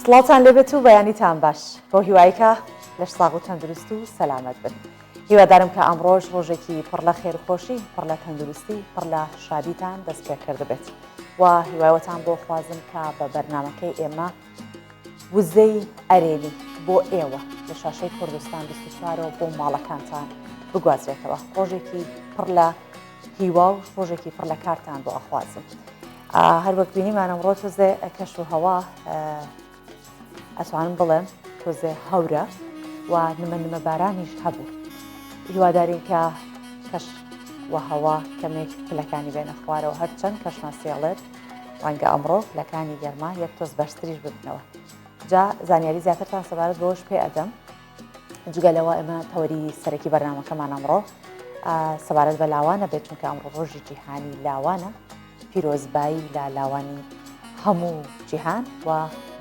سڵاوتان لێبێت و بەیانیتان باش بەو هیوایەی کە لەش ساغ و تەندروست و سەلامەت بن. هیوادارم کە ئەمڕۆش ڕۆژێکی پڕ لە خێرخۆشی، پڕ لە تەندروستی، پڕ لە شادیتان دەست پێ کردبێت و هیوایەوەتان بۆ خوازم کە بە بەرنامەکەی ئێمە وزەی ئەرێنی بۆ ئێوە لە شاشەی کوردستان 24ەوە بۆ ماڵەکانتان بگوازرێتەوە. ڕۆژێکی پڕ لە هیوا و ڕۆژێکی پڕ لە کارتان بۆ ئەخوازم. هەروەک بینیمان ئەمڕۆ تۆزێ کەش و هەوا ئەتوانم بڵێم تۆزێ هەورە و نمە نمە بارانیش هەبوو. هیوادارین کە کەش و هەوا کەمێک پلەکانی بێنە خوارەوە هەرچەند کەشناسی ئەڵێت ڕەنگە ئەمڕۆ پلەکانی گەرما یەک تۆز بەرزتریش ببنەوە. جا زانیاری زیاترتان سەبارەت بەوەش پێ ئەدەم. جگە لەوە ئێمە تەوەری سەرەکی بەرنامەکەمان ئەمڕۆ سەبارەت بە لاوانە بێت چونکە ئەمڕۆ ڕۆژی جیهانی لاوانە پیرۆزبایی لە لاوانی هەموو جیهان و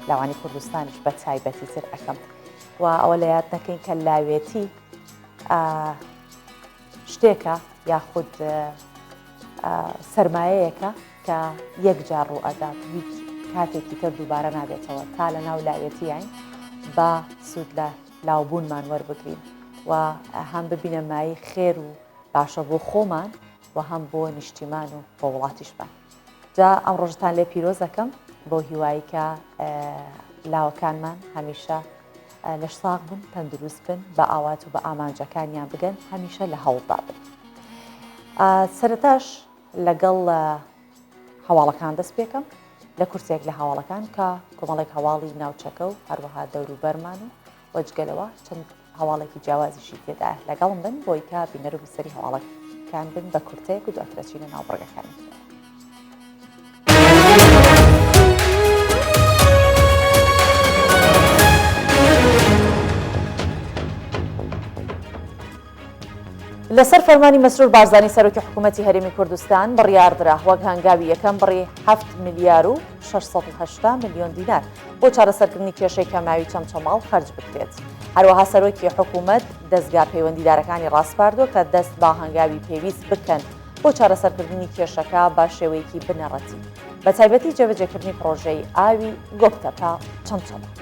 لاوانی کوردستانیش بە تایبەتی تر ئەەکەم و ئەوە لە یاد نەکەین کە لاوێتی شتێکە یاخود سرمایەیەکە کە یەک جار ڕوو ئەدات هیچ کاتێکی تر دووبارە نابێتەوە تا لە ناو لاوێتیین با سوود لە لاوبوونمان وەربگرین و هەم ببینە مایەی خێر و باشە بۆ خۆمان و هەم بۆ نیشتیمان و بۆ وڵاتیشمان. جا ئەم ڕۆژتان لێ پیرۆز ئەکەم بەو هیوایی کە لاوەکانمان هەمیشە لەش ساغ بن، تەندروست بن، بە ئاوات و بە ئامانجەکانیان بگەن، هەمیشە لە هەوڵدا بن. سەرەتاش لەگەڵ هەواڵەکان دەست پێکەم لە کورتێک لە هەواڵەکان کە کۆمەڵێک هەواڵی ناوچەکە و هەروەها دەوروبەرمان و وەجگەلەوە چەند هەواڵێکی جیاوازیشی تێدایە لەگەڵم بن بۆی کە بینەر و بیسەری هەواڵەکان بن بە کورتەیەک و دواتر ئەچینە ناو بڕگەکانی ترەوە. لەسەر فەرمانی مەسرور بارزانی سەرۆکی حکوومەتی هەرێمی کوردستان بڕیاردرا وەک هەنگاوی یەکەم بڕی 7 ملیار و 680 ملیۆن دینار بۆ چارەسەرکردنی کێشەی کەماوی چەمچەماڵ خەرج بکرێت. هەروەها سەرۆکی حکوومەت دەزگا پەیوەندیدارەکانی ڕاسپاردووە کە دەست بە هەنگاوی پێویست بکەن بۆ چارەسەرکردنی کێشەکە بە شێوەیەکی بنەڕەتی، بەتایبەتی جێبەجێکردنی پڕۆژەی ئاوی گۆپتەپە چەمچەماڵ.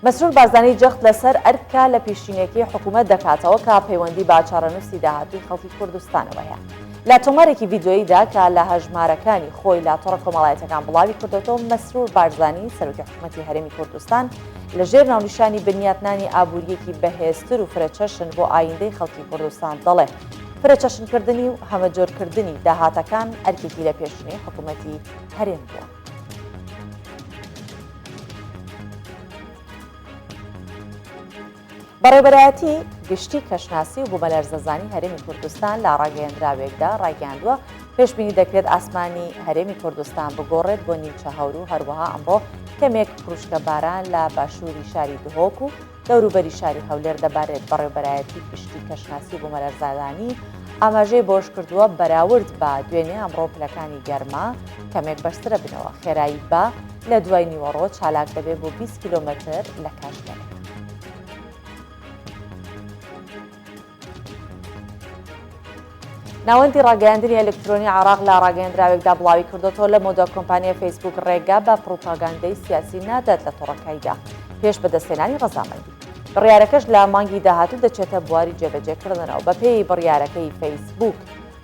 مەسرور بارزانی جەخت لەسەر ئەرکە لە پیشینەکەی حکوومەت دەکاتەوە کە پەیوەندی بە چارەنووسی داهاتووی خەڵکی کوردستانەوە هەیە. لە تۆمارێکی ڤیدیۆییدا کە لە هەژمارەکانی خۆی لە تۆڕە کۆمەڵایەتیەکان بڵاوی کردۆتەوە، مەسرور بارزانی سەرۆکی حکوومەتی هەرێمی کوردستان لە ژێر ناونیشانی بنیاتنانی ئابوورییەکی بەهێزتر و فرەچەشن بۆ ئایندەی خەڵکی کوردستان دەڵێ، فرەچەشنکردنی و هەمەجۆرکردنی داهاتەکان ئەرکێکی لە پێشینەی حکوومەتی هەرێم بووە. بەڕێوەبەرایەتی گشتی کەشناسی و بوومەلەرزەزانی هەرێمی کوردستان لە ڕاگەیەندراوێکدا ڕایگەیاندووە، پێشبینی دەکرێت ئاسمانی هەرێمی کوردستان بگۆڕێت بۆ نیمچە هەور و هەروەها ئەمڕۆ کەمێک پروشکە باران لە باشووری شاری دهۆک و دەوروبەری شاری هەولێر دەبارێت، بەڕێوەبەرایەتی گشتی کەشناسی و بوومەلەرزەزانی ئاماژەی بەوەشکردووە، بەراورد بە دوێنێ ئەمڕۆ پلەکانی گەرما کەمێک بەرزترەبنەوە، خێرایی با لە دوای نیوەڕۆ چالاک دەبێت بۆ 20 کیلۆمەتر لە کاتژمێرێک. ناوەندی ڕاگەیاندنی ئەلکترۆنی عێراق لە ڕاگەیەندراوێکدا بڵاویکردۆتەوە، لەمەودا کۆمپانیای فەیسبووک ڕێگا بە پڕوپاگاندەی سیاسی نادات لە تۆڕەکایدا پێش بەدەستهێنانی ڕەزامەندی. بڕیارەکەش لە مانگی داهاتوو دەچێتە بواری جێبەجێکردنەوە. بەپێی بڕیارەکەی فەیسبووک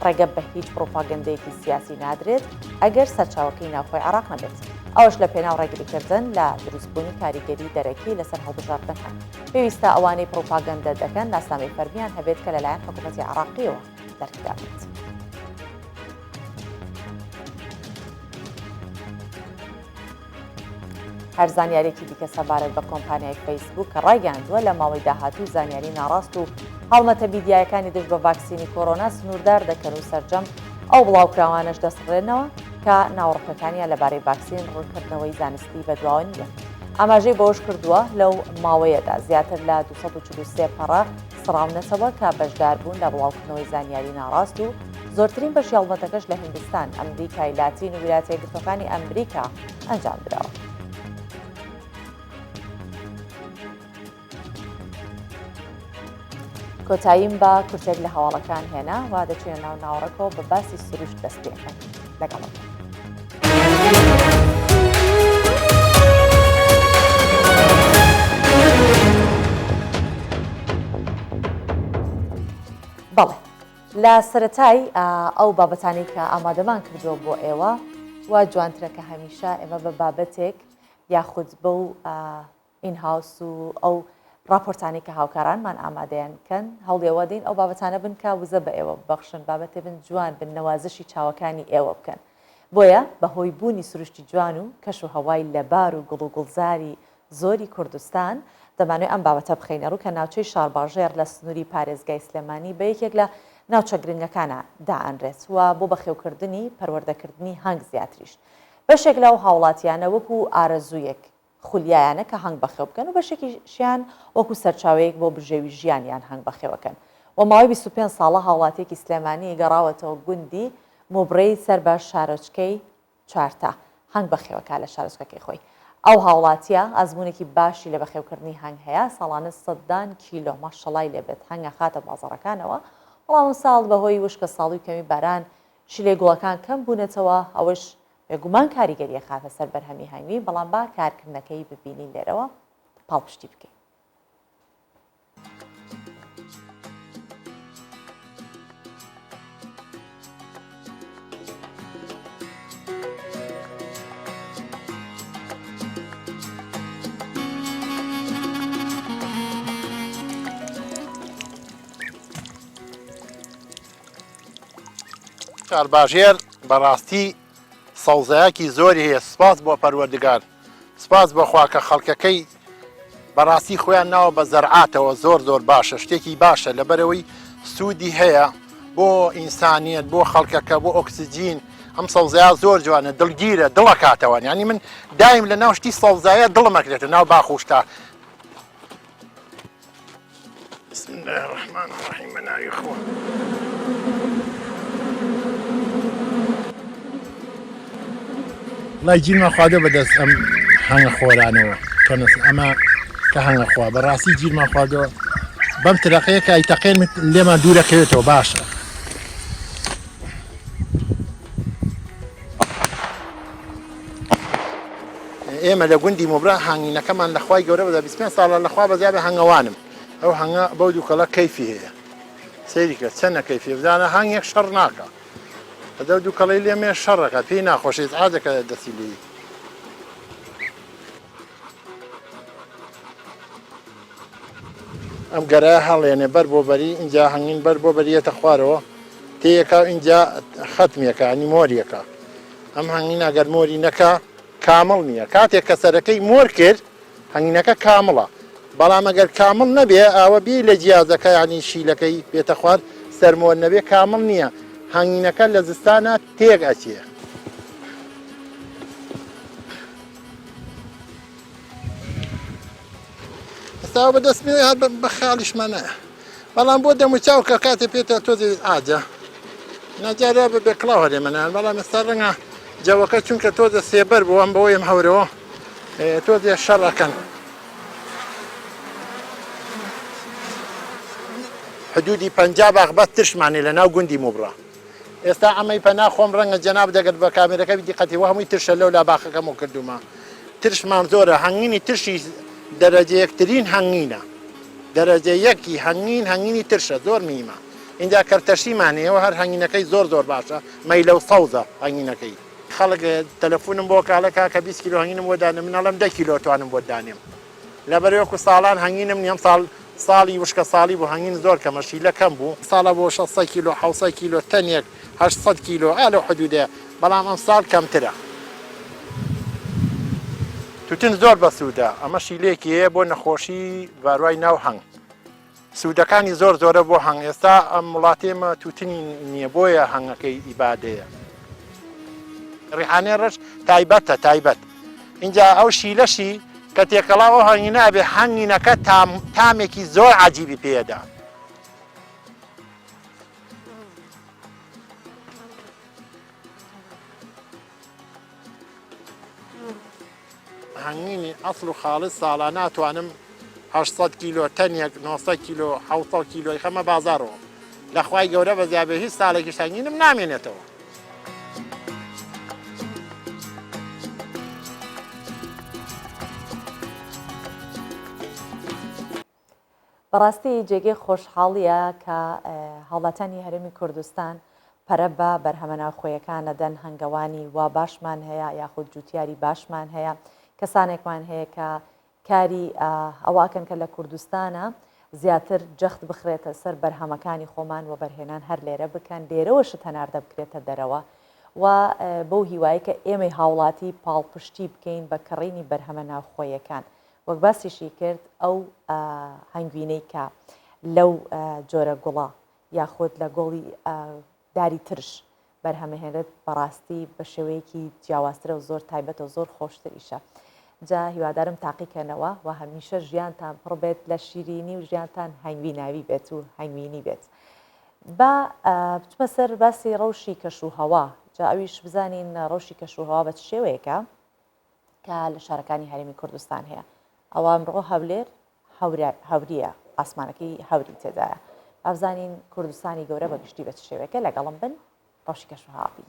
ڕێگە بە هیچ پڕوپاگەندەیەکی سیاسی نادرێت ئەگەر سەرچاوەکەی ناوخۆی عێراق نەبێت، ئەوەش لە پێناو ڕێگریکردن لە دروستبوونی کاریگەری دەرەکی لەسەر هەڵبژاردنەکان. پێویستە ئەوانەی پڕوپاگەندە دەکەن ناسنامەی فەرمییان هەبێت کە لەلایەن حکوومەتی عێراقییەوە دەرکرابێت. هەر زانیارێکی دیکە سەبارەت بە کۆمپانیای فەیسبوک کە ڕایگەیاندووە لە ماوەی داهاتوو زانیاری ناڕاست و هەڵمەتە میدیایەکانی دژ بە ڤاکسینی کۆرۆنا سنووردار دەکەن و سەرجەم ئەو بڵاوکراوانەش دەسڕێنەوە کە ناوەڕۆکەکانیان لەبارەی ڤاکسین ڕوونکردنەوەی زانستی بەدواوە نییە. ئاماژەی بەوەشکردووە، لەو ماوەیەدا زیاتر لە 243 پەڕە سڕاونەتەوە کە بەشداربوون لە بڵاوکردنەوەی زانیاری ناڕاست و زۆرترین بەشی هەڵمەتەکەش لە هیندستان، ئەمریکای لاتین و ویلایەتە یەکگرتووەکانی ئەمریکا ئەنجامدراوە. کۆتاییم بە کورتێک لە هەواڵەکان هێنا و دەچینە ناو ناوەڕۆکەوە بە باسی سروشت دەست پێەکەن لەگەڵم. بەڵێ لە سەتای ئەو بابەتانی کە ئامادەمان کردووە بۆ ئێوە وا جوانترە کە هەمیشە ئێمە بە بابەتێک یاخود بەو in-house و ئەو ڕاپۆرتانەی کە هاوکارانمان ئامادەیان کەن هەوڵی ئەوە دەین ئەو بابەتانە بن کە وزە بە ئێوە ببەخشن بابەتێ بن جوان بن نەوازشی چاوەکانی ئێوە بکەن بۆیە بەهۆی بوونی سروشتی جوان و کەش و هەوای لەبار و گوڵ و گوڵزاری زۆری کوردستان دەمانەوێت ئەم بابەتە بخەینە ڕوو کە ناوچەی شارباژێڕ لە سنووری پارێزگای سلێمانی بە یەکێک لە ناوچە گرنگەکانە دائەنرێت و بۆ بەخێوکردنی پەروەردەکردنی هەنگ زیاتریش بەشێک لەو هاوڵاتیانە وەکو ئارەزوویەک خولیایانە کە هەنگ بەخێو بکەن و بەشێکیشیان وەکو سەرچاوەیەک بۆ بژێوی ژیانیان هەنگ بەخێوەکەن و ماوەی 25 ساڵە هاوڵاتیەکی سلێمانی گەڕاوەتەوە گوندی موبرەی سەر بە شارۆچکەی چوارتا هەنگ بەخێوەکە لە شارۆچکەکەی خۆی. ئەو هاوڵاتیە ئەزموونێکی باشی لە بەخێوکردنی هەنگ هەیە، ساڵانە سەدان کیلۆ ماشەڵای لێبێت هەنگ ئەخاتە بازاڕەکانەوە، بەڵام ئەمساڵ بەهۆی وشکەساڵی و کەمی باران شیلەی گوڵەکان کەم بوونەتەوە، ئەوەش بێگومان کاریگەری ئەخاتە سەر بەرهەمی هەنگوین، بەڵام با کارکردنەکەی ببینین لێرەوە پاڵپشتی بکەین. شارباژێر بەڕاستی سەوزایەکی زۆری هەیە سپاس بۆ پەروەردگار سپاس بۆ خوا کە خەڵکەکەی بەڕاستی خۆیان ناوە بە زەرعاتەوە زۆر زۆر باشە شتێکی باشە لەبەرەوەی سوودی هەیە بۆ ئینسانیت بۆ خەڵکەکە بۆ ئۆکسجین ئەم سەوزەیە زۆر جوانە دڵگیرە دڵەکاتەوە ینی من دایم لە ناو شتی سەوزایە دڵمەکرێتە ناو باخوشتا بسم الله الرحمن الرحیم بە ناوی خوا. وڵای گیرمان خواردوە بەدەست ئەم هەنگە خۆرانەوە کەنس ئەمە کە هەنگە خوا بەڕاستی گیرمان خواردوە بەم ترەقەیە کە ئەیتەقێن لێمان دوورەکەوێتەوە باشە. ئێمە لە گوندی مۆبرا هەنگینەکەمان لە خوای گەورە بەدا 25 ساڵە لە خوا بەزیابێ هەنگەوانم ئەو هەنگە بەو دووکەڵە کەیفی هەیە سەیری کە چەنە کەیفی بزانە هەنگێک شەڕ ناکە ئەدە دووکەڵی لێمێ شەڕەکە پێی ناخۆشی ئازەکە دەستی لێی ئەم گەرایە هەڵێنێ بەر بۆ بەری ئینجا هەنگین بەر بۆ بەریەتە خوارەوە تێیەکا و ئینجا خەتمیەکە ینی مۆریەکە ئەم هەنگینە گەر مۆری نەکا کامڵ نییە کاتێک کە سەرەکەی مۆر کرد هەنگینەکە کامڵە بەڵام ئەگەر کامڵ نەبێ ئاوە بێ لە جیازەکە ینی شیلەکەی بێتە خوار سەرمۆر نەبێ کامڵ نییە هەنگینەکە لە زستانە تێک ئەچێ. ئێستا بە دەست مێ هەر بە خاڵیشمان نایە بەڵام بۆ دەموچاو کە کاتێ پێتە تۆزێ ئاجە ناجارە بە بێ کڵاو هەرێمەنان بەڵام ئێستا ڕەنگە جەوەکە چونکە تۆزە سێبەر بوو ئەم بەوەیم هەورەوە تۆزێ شەڕ ئەکەن حدودی پ باخ بەس ترشمانێ لە ناو گوندی موبڕە ئێستا ئەمەی پەنا خۆم ڕەنگە جەناب دەگەر بە کامێرەکە دیقەتی وە هەمووی ترشە لەولا باخەکەم و کردومە ترشمان زۆرە هەنگینی ترشی دەرەجە یەکترین هەنگینە دەرەجە یەکی هەنگین هەنگینی ترشە زۆر میمە اینجا کەرتەشیمان هەیە و هەر هەنگینەکەی زۆر زۆر باشە مەیلە و سەوزە هەنگینەکەی خەڵک تەلەفونم بۆ کاڵێ کاکە 20 کیلۆ هەنگینم بۆ دانێ من ئەڵێم 10 کیلۆ توانم بۆت دانێم لەبەر وەکو ساڵان هەنگینم نیە ئەمساڵ ساڵی وشکە ساڵی بوو هەنگین زۆر کەمە شیلە کەم بوو ساڵە بۆ 600 کیلۆ 700 کیلۆ تەنێک 800 کیلۆ ئا لەو حدودەیە بەڵام ئەمساڵ کەمترە. توتن زۆر بەسوودە ئەمە شیلەیەکی هەیە بۆ نەخۆشی ڤاروای ناو هەنگ سوودەکانی زۆر زۆرە بۆ هەنگ ئێستا ئەم وڵاتێ مە تووتنی نییە بۆیە هەنگەکەی ئیبادەیە ڕیحانەی ڕەش تایبەتە تایبەت اینجا ئەو شیلەشی کە تێکەڵاو ئەو هەنگی نابێ هەنگینەکە تام تامێکی زۆر عجیبی پێدا. هەنگوینی ئەسڵ و خاڵس ساڵانە ئەتوانم. 800 کیلۆ تەنێک 900 کیلۆ 700 کیلۆی خەمە بازارەوە لە خوای گەورە بەزیابێ هیچ ساڵێکیش هەنگینم نامێنێتەوە. بەڕاستی جێگەی خۆشحاڵیە کە هاوڵاتانی هەرێمی کوردستان پەرە بە بەرهەمە ناوخۆیەکان ئەدەن، هەنگەوانی وا باشمان هەیە یاخود جوتیاری باشمان هەیە، کەسانێکمان هەیە کە کاری ئەوە ئەکەن کە لە کوردستانە زیاتر جەخت بخرێتە سەر بەرهەمەکانی خۆمان وەبەرهێنان هەر لێرە بکەن، لێرەوە شت هەناردە بکرێتە دەرەوە و بەو هیوایە کە ئێمەی هاوڵاتی پاڵپشتی بکەین بە کڕینی بەرهەمە ناوخۆیەکان. وەک باسیشی کرد ئەو هەنگوینەی کە لەو جۆرە گوڵە یاخود لە گۆڵی داری ترش بەرهەمەهێنرێت بەڕاستی بە شێوەیەکی جیاوازترە و زۆر تایبەتە و زۆر خۆشتریشە جا هیوادارم تاقیکەنەوە و هەمیشە ژیانتان پڕ بێت لە شیرینی و ژیانتان هەنگویناوی بێت و هەنگوینی بێت با بچمە سەر باسی ڕەوشی کەش و هەوا جا ئەویش بزانین ڕەوشی کەش و هەوا بە چ شێوەیەکە کە لە شارەکانی هەرێمی کوردستان هەیە ئەوە ئەمڕۆ هەولێر هەوریە ئاسمانەکەی هەوری تێدایە بابزانین کوردستانی گەورە بە گشتی بە چ شێوەیەکە لەگەڵم بن ڕەوشی کەشوهەوا بین.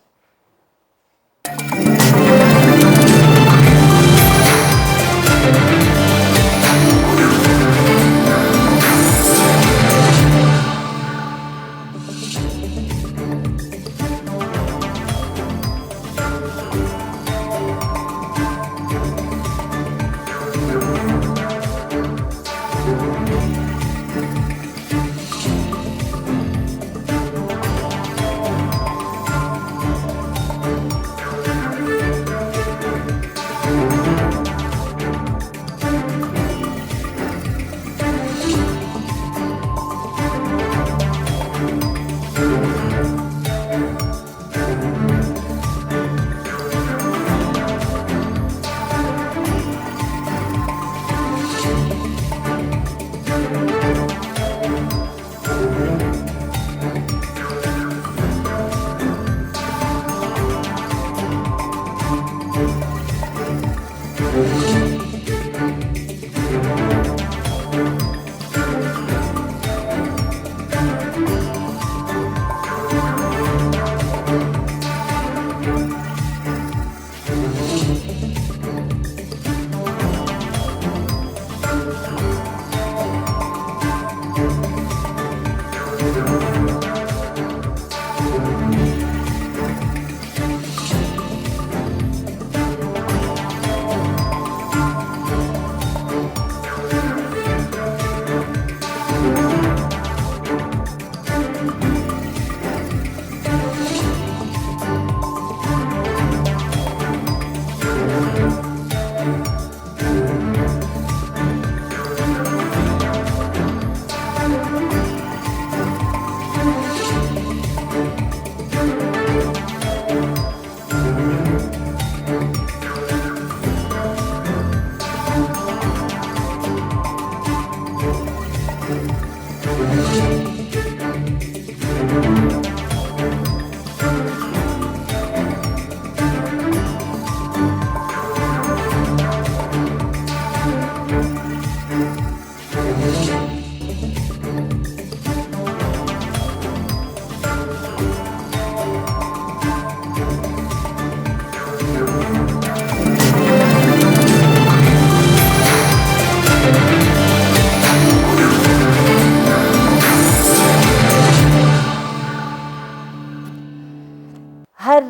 هەر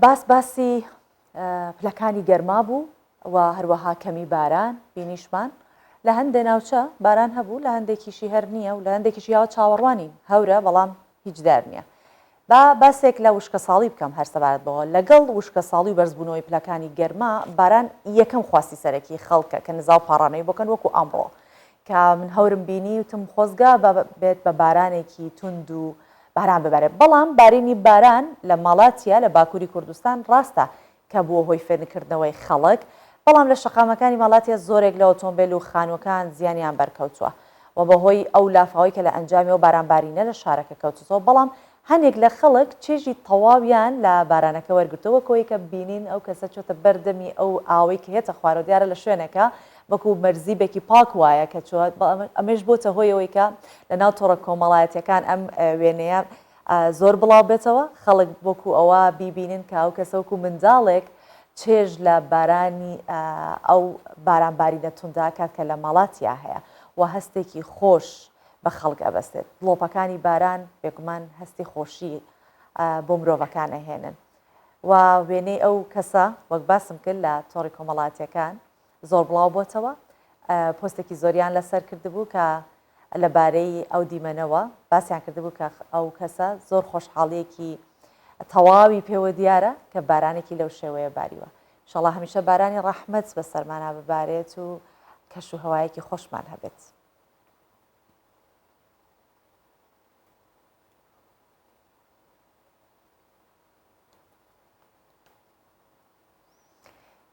باس باسی پلەکانی گەرما بوو و هەروەها کەمی باران بینیشمان لە هەندێ ناوچە باران هەبوو لە هەندێکیشی هەر نییە و لە هەندێکیشی یاوە چاوەڕوانین هەورە بەڵام هیچ دار نییە با باسێک لە وشکەساڵی بکەم هەر سەبارەت بەوە، لەگەڵ وشکەساڵی و بەرزبوونەوەی پلەکانی گەرما، باران یەکەم خواستی سەرەکی خەڵکە کە نزا و پاڕانەوەی بۆ کەن وەکو ئەمڕۆ کە من هەورم بینی وتم خۆزگا بێت بە بارانێکی توند و باران ببارێت بەڵام بارینی باران لە ماڵاتیا لە باکووری کوردستان ڕاستە کە بووە هۆی فێنککردنەوەی خەڵک، بەڵام لە شەقامەکانی ماڵاتیا زۆرێک لە ئۆتۆمبێل و خانووەکان زیانیان بەرکەوتووە و بەهۆی ئەو لافاوەی کە لە ئەنجامی ئەو بارانبارینە لە شارەکە کەوتووەتەوە، بەڵام هەنێک لە خەڵک چێژی تەواویان لە بارانەکە وەرگرتووە، وەک ئەوەی کە بینین ئەو کەسە چۆتە بەر دەمی ئەو ئاوەی کە هێتە خوارەوە، دیارە لە شوێنێکە وەکو مەرزیبێکی پاک وایە کە چووە، بەڵام ئەمەیش بۆتە هۆی ئەوەی کە لە ناو تۆڕە کۆمەڵایەتییەکان ئەم وێنەیە زۆر بڵاو بێتەوە، خەڵک وەکو ئەوە بیبینن کە ئەو کەسە وەکو منداڵێک چێژ لە بارانی ئەو بارانبارینە توندە ئەکات کە لە ماڵاتیا هەیە و هەستێکی خۆش بە خەڵک ئەبەستێت. دڵۆپەکانی باران بێگومان هەستی خۆشی بۆ مرۆڤەکان ئەهێنن و وێنەی ئەو کەسە وەک باسم کرد لە تۆڕی کۆمەڵاتیەکان زۆر بڵاو بۆتەوە پۆستێکی زۆریان لەسەر کردبوو کە لەبارەی ئەو دیمەنەوە باسیان کردبوو کە ئەو کەسە زۆر خۆشحاڵیەکی تەواوی پێوە دیارە کە بارانێکی لەو شێوەیە باریوە. ئیشەڵا هەمیشە بارانی ڕەحمەت بەسەرمانا ببارێت و کەش و هەوایەکی خۆشمان هەبێت.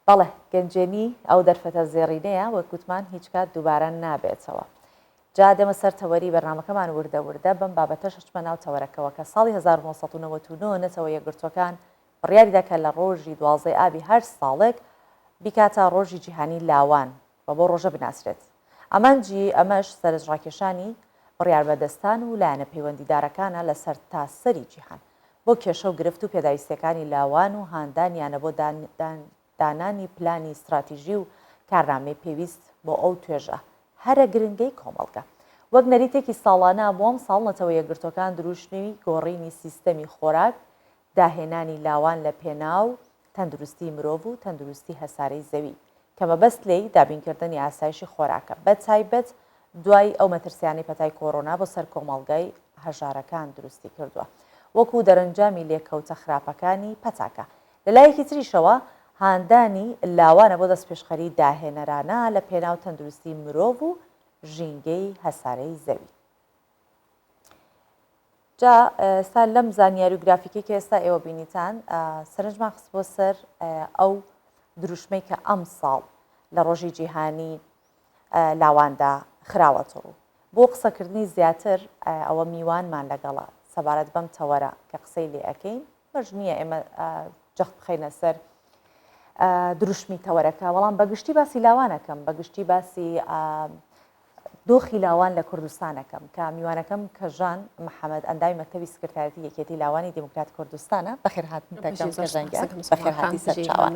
بەڵێ گەنجێنی ئەو دەرفەتە زێڕینەیە وەک گوتمان هیچ کات دووبارە نابێتەوە. جا دێمە سەر تەوەری بەرنامەکەمان وردە وردە بەم بابەتەش ئەچمە ناو تەوەرەکەوە کە ساڵی 1999 نەتەوە یەکگرتووەکان بڕیاریدا کە لە ڕۆژی دوازدەی ئابی هەر ساڵێک بیکاتە ڕۆژی جیهانی لاوان و بەو ڕۆژە بناسرێت. ئامانجی ئەمەش سەرنجڕاکێشانی بڕیاربەدەستان و لایەنە پەیوەندیدارەکانە لە سەرتاسەری جیهان بۆ کێشە و گرفت و پێداویستییەکانی لاوان و هاندانیانە بۆ دانانی پلانی ستراتیژی و کارنامەی پێویست بۆ ئەو توێژە هەرە گرنگەی کۆمەڵگە. وەک نەریتێکی ساڵانە بۆ ئەمساڵ نەتەوە یەکگرتووەکان دروشمی گۆڕینی سیستەمی خۆراک، داهێنانی لاوان لە پێناو تەندروستی مرۆڤ و تەندروستی هەسارەی زەوی، کە مەبەست لێی دابینکردنی ئاسایشی خۆراکە، بە تایبەت دوای ئەو مەترسیانەی پەتای کۆرۆنا بۆ سەر کۆمەڵگای هەژارەکان دروستی کردووە وەکو دەرەنجامی لێکەوتە خراپەکانی پەتاکە. لە لایەکی تریشەوە هاندانی لاوانە بۆ دەستپێشخەری داهێنەرانە لە پێناو تەندروستی مرۆڤ و ژینگەی هەسارەی زەوی. جا ئێستا لەم زانیاری و گرافیکەی کە ئێستا ئێوە بینیتان سەرنجمان خستبووە سەر ئەو دروشمەی کە ئەمساڵ لە ڕۆژی جیهانی لاواندا خراوەتە ڕوو. بۆ قسەکردنی زیاتر ئەوە میوانمان لەگەڵە سەبارەت بەم تەوەرە کە قسەی لێ ئەکەین مەرج نییە ئێمە جەخت بخەینە سەر دروشمی تەوەرەکە بەڵام بەگشتی باسی لاوانەکەم بەگشتی باسی دۆخی لاوان لە کوردستان ئەکەم کە میوانەکەم کەژان محەمەد ئەندامی مەکتەبی سکرتاریەتی یەکێتی لاوانی دیموکرات کوردستانە بەخێرهاتنت ئەکەم کەژان گیان بەخێرهاتی سەرچاوان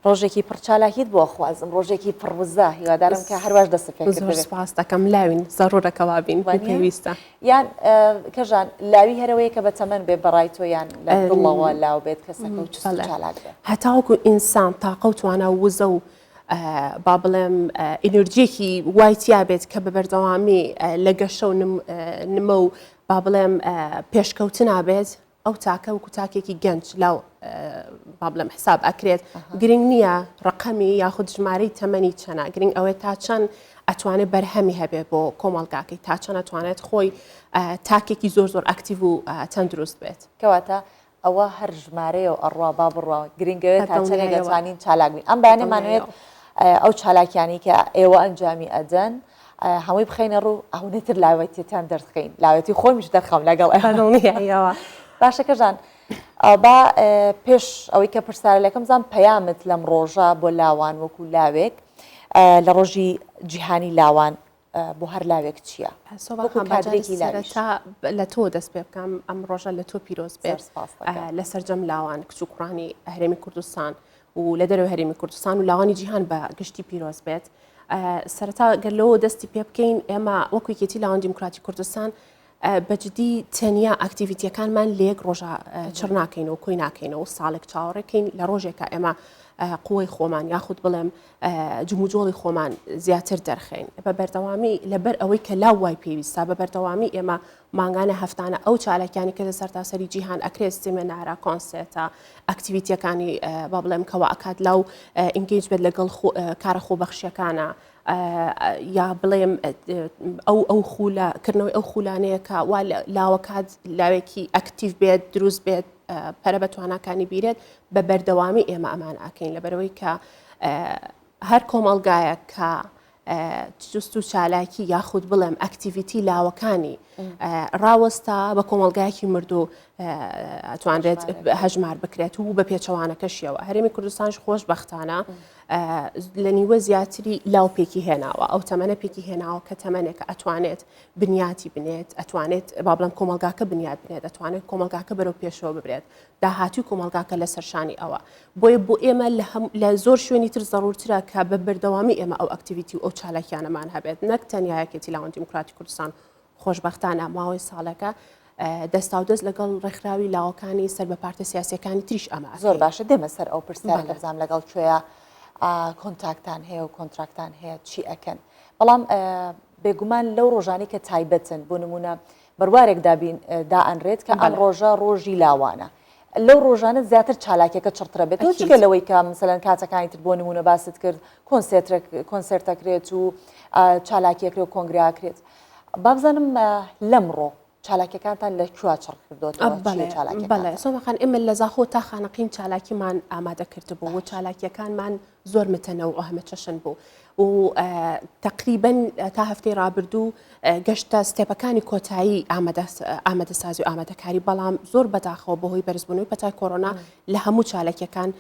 ڕۆژێکی پڕ چالاکیت بۆ ئەخوازم ڕۆژێکی پڕ وزە هیوادارم کە هەرواش دەست پێ زۆر سپاس دەکەم لاوین زەرورە کە وابین پێویستە یان کەژان لاوی هەرەوەیە کە بە تەمەن بێ بەڕای تۆ یان لە دڵەوە لاو بێت کەسەکە و چست و چالاک بێ هەتاوەکو ئینسان تاقە و توانا و وزە و با بڵێم ئینرجیەکی وای تیا بێت کە بە بەردەوامی لە گەشە و نمە و با بڵێم پێشکەوتنا بێت ئەو تاکە وەکو تاکێکی گەنج لاو با بڵێم حساب ئەکرێت گرنگ نییە ڕقەمی یاخود ژمارەی تەمەنی چەنە گرنگ ئەوەیە تا چەند ئەتوانێت بەرهەمی هەبێت بۆ کۆمەڵگاکەی تا چەند ئەتوانێت خۆی تاکێکی زۆر زۆر ئەکتیڤ و تەندروست بێت. کەواتە ئەوە هەر ژمارەیە و ئەڕوا با بڕوا گرنگەوێت تا چەندێک دەتوانین چالاک بین ئەم بەیانەمانوێت ئەو چالاکیانی کە ئێوە ئەنجامی ئەدەن هەمووی بخینە ڕوو ئەوەی تر لاوەتیتان دەرخین لاوەتی خۆمیش دەرخەم لەگەڵ ئەوە باشەکەژان با پێش ئەوەی کە پرسیارە لەکەم زان پەیامت لەم ڕۆژە بۆ لاوان وەکو لاوێک لە ڕۆژی جیهانی لاوان بۆ هەر لاوێک چییە؟ سۆبا خان کادرێکی سەرەتا لە تۆ دەست پێ بکەم ئەم ڕۆژە لە تۆ پیرۆز بێت لە سەرجەم لاوان کچ و کوڕانی هەرێمی کوردستان و لە دەرەوەی هەرێمی کوردستان و لاوانی جیهان بە گشتی پیرۆز بێت سەرەتا گەر لەوە دەستی پێ بکەین ئێمە وەکو یەکێتی لاوان دیموکراتی کوردستان بەجدی تەنیا ئەکتیڤیتیەکانمان لە یەک ڕۆژە چڕ ناکەینەوە کۆی ناکەینەوە ساڵێک چاوەڕێکەین لە ڕۆژێکە ئێمە قوەی خۆمان یاخود بڵێم جموجۆڵی خۆمان زیاتر دەرخەین بە بەردەوامی لەبەر ئەوەی کە لاو وای پێویستە بە بەردەوامی ئێمە مانگانە هەفتانە ئەو چالاکیانی کە لە سەرتاسەری جیهان ئەکرێت سیمێنارە کۆنسێتە ئەکتیویتیەکانی با بڵێم کەوا ئەکات لاو engage بێت لەگەڵ کارە خۆبەخشیەکانە یا بڵێم ئەو ئەو خولە کردنەوەی ئەو خولانەیە کە وا لاوەکات لاوێکی ئەکتیڤ بێت دروست بێت پەرە بە تواناکانی بیرێت بە بەردەوامی ئێمە ئەمان ئاکەین لەبەرەوەی کە هەر کۆمەڵگایەک کە چست و چالاکی یاخود بڵێم activity لاوەکانی ڕاوەستا بە کۆمەڵگایەکی مردوو ئەتوانرێت هەژمار بکرێت و بە پێچەوانەکەشیەوە هەرێمی کوردستانش خۆشبەختانە لە نیوە زیاتری لاو پێکی هێناوە ئەو تەمەنە پێکی هێناوە کە تەمەنێکە ئەتوانێت بنیاتی بنێت ئەتوانێت با بڵێم کۆمەڵگاکە بنیات بنێت ئەتوانێت کۆمەڵگاکە بەرەو پێشەوە ببرێت داهاتوی کۆمەڵگاکە لەسەر شانی ئەوە بۆیە بۆ ئێمە لە زۆر شوێنی تر زەڕورترە کە بە بەردەوامی ئێمە ئەو activity و ئەو چالاکیانەمان هەبێت نەک تەنیا یەکێتی لاوان دیموکراتی کوردستان خۆشبەختانە ماوەی ساڵێکە دەستاودەست لەگەڵ ڕێکخراوی لاوەکانی سەر بە پارتە سیاسیەکانی تریش ئەمە زۆر باشە دێمە سەر ئەو پرسیارە کە بزانم لەگەڵ کوێیە کۆنتاکتان هەیە و کۆنتراکتان هەیە چی ئەکەن بەڵام بێگومان لەو ڕۆژانی کە تایبەتن بۆ نمونە بڕوارێک دابین دائەنرێت کە ئەم ڕۆژە ڕۆژی لاوانە لەو ڕۆژانە زیاتر چالاکیەکە چڕترە بێت جگە لەوەی کە مثلەن کاتەکانی تر بۆ نمونە باست کرد کۆنسێرتەکرێت و چالاکیەکرێ و کۆنگراکرێت بابزانم لەمڕۆ چالاکیەکانتان لە کوێ چڕ کردۆتەوە؟ چییە چالاکیەکانتان؟ بەڵێ سۆما خان ئێمە لە زاخۆ تا خانەقین چالاکیمان ئامادە کردبوو و چالاکیەکانمان زۆر متەنەوع و هەمەچەشن بوو و تەقریبەن تا هەفتەی ڕابردوو گەشتە ستێپەکانی کۆتایی ئامادەسازی و ئامادەکاری بەڵام زۆر بەداخەوە بەهۆی بەرزبوونەوەی پەتای کۆرۆنا لە هەموو چالاکیەکان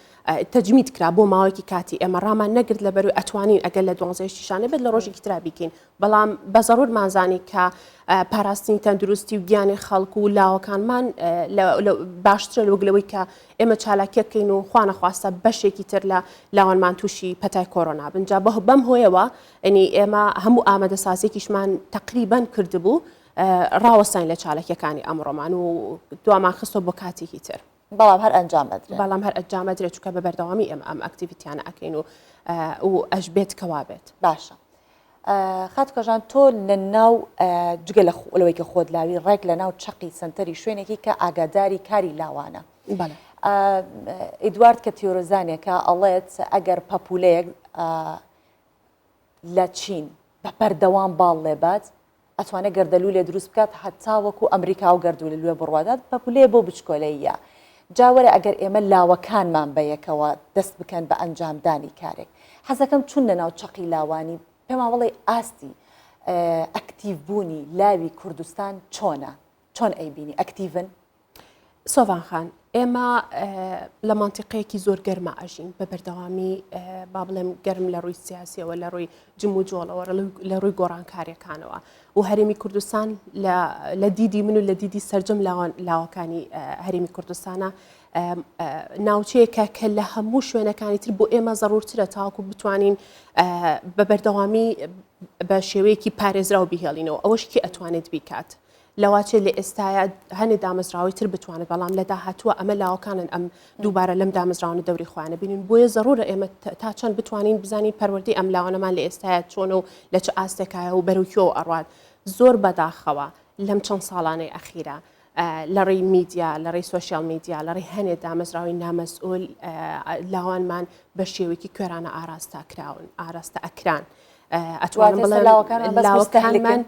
تەجمید کرا بۆ ماوەیەکی کاتی ئێمە ڕامان نەگرت لەبەروی ئەتوانین ئەگەر لە دوانزەیشتی شانە بێت لە ڕۆژێکی ترا بیکەین بەڵام بە زەرورمان زانی کە پاراستنی تەندروستی و گیانی خەڵک و لاوەکانمان باشترە لەوەک لەوەی کە ئێمە چالاکیەک کەین و خوانەخواستە بەشێکی تر لە لاوانمان تووشی پەتای کۆرۆنا بن جا بەم هۆیەوە ئەنی ئێمە هەموو ئامادەسازیەکیشمان تقریبان کردبوو ڕاوەستاین لە چالاکیەکانی ئەمڕۆمان و دوامان خستۆ بۆ کاتێکی تر. بەڵام هەر ئەنجام ئەدرێن. بەڵام هەر ئەنجام ئەدرێت چونکە بە بەردەوامی ئێمە ئەم activity یانە ئەکەین و و ئەشبێت کەوا بێت. باشە خاتو کەژان تۆ لە ناو جگە لە لەوەی کە خۆت لاوی ڕێک لە ناو چەقی سەنتەری شوێنێکی کە ئاگاداری کاری لاوانە. بەڵێ. ئیدوارد کە تیۆرزانێکە ئەڵێت ئەگەر پەپولەیەک لە چین بە بەردەوام باڵ لێبات ئەتوانێت گەردەلوولێ دروست بکات هەتاوەکو ئەمریکا و گەردوولوێ بڕوادات پەپولەیە بۆ بچکۆلەییە جا وەرە ئەگەر ئێمە لاوەکانمان بە یەکەوە دەست بکەن بە ئەنجامدانی کارێک حەزەکەم چون لەناو چەقی لاوانی پێمان بڵێ ئاستی ئەکتیڤ بوونی لاوی کوردستان چۆنە چۆن ئەیبینی ئەکتیڤن؟ سۆڤان خان، ئێمە لە مەنتیقەیەکی زۆر گەرما ئەژین بە بەردەوامی با بڵێم گەرم لە ڕووی سیاسیەوە لە ڕووی جموجۆڵەوە لە ڕووی گۆڕانکاریەکانەوە و هەرێمی کوردستان لە دیدی من و لە دیدی سەرجەم لاوەکانی هەرێمی کوردستانە ناوچەیەکە کە لە هەموو شوێنەکانی تر بۆ ئێمە زەڕورترە تاوەکو بتوانین بە بەردەوامی بە شێوەیەکی پارێزراو بهێڵینەوە ئەوەش کێ ئەتوانێت بیکات لەواچێ لە ئێستایا هەنێ دامەزراوەی تر بتوانێت بەڵام لە داهاتووە ئەمە لاوەکانن ئەم دووبارە لەم دامەزراوانە دەوری خۆیانە بینن بۆیە زەرورە ئێمە تا چەند بتوانین بزانین پەروەردەی ئەم لاوانەمان لە ئێستایا چۆنە و لە چ ئاستێکایە و بەرەو کوێوە ئەڕوات زۆر بەداخەوە لەم چەند ساڵانەی ئەخیرا لە ڕێی میدیا لە ڕێی سۆشیال میدیا لە ڕێی هەنێ دامەزراوەی نامەسئول لاوانمان بە شێوەیەکی کوێرانە ئاراستە کراون ئاراستە ئەکران ئەتوانم بڵێم لاوەکانمان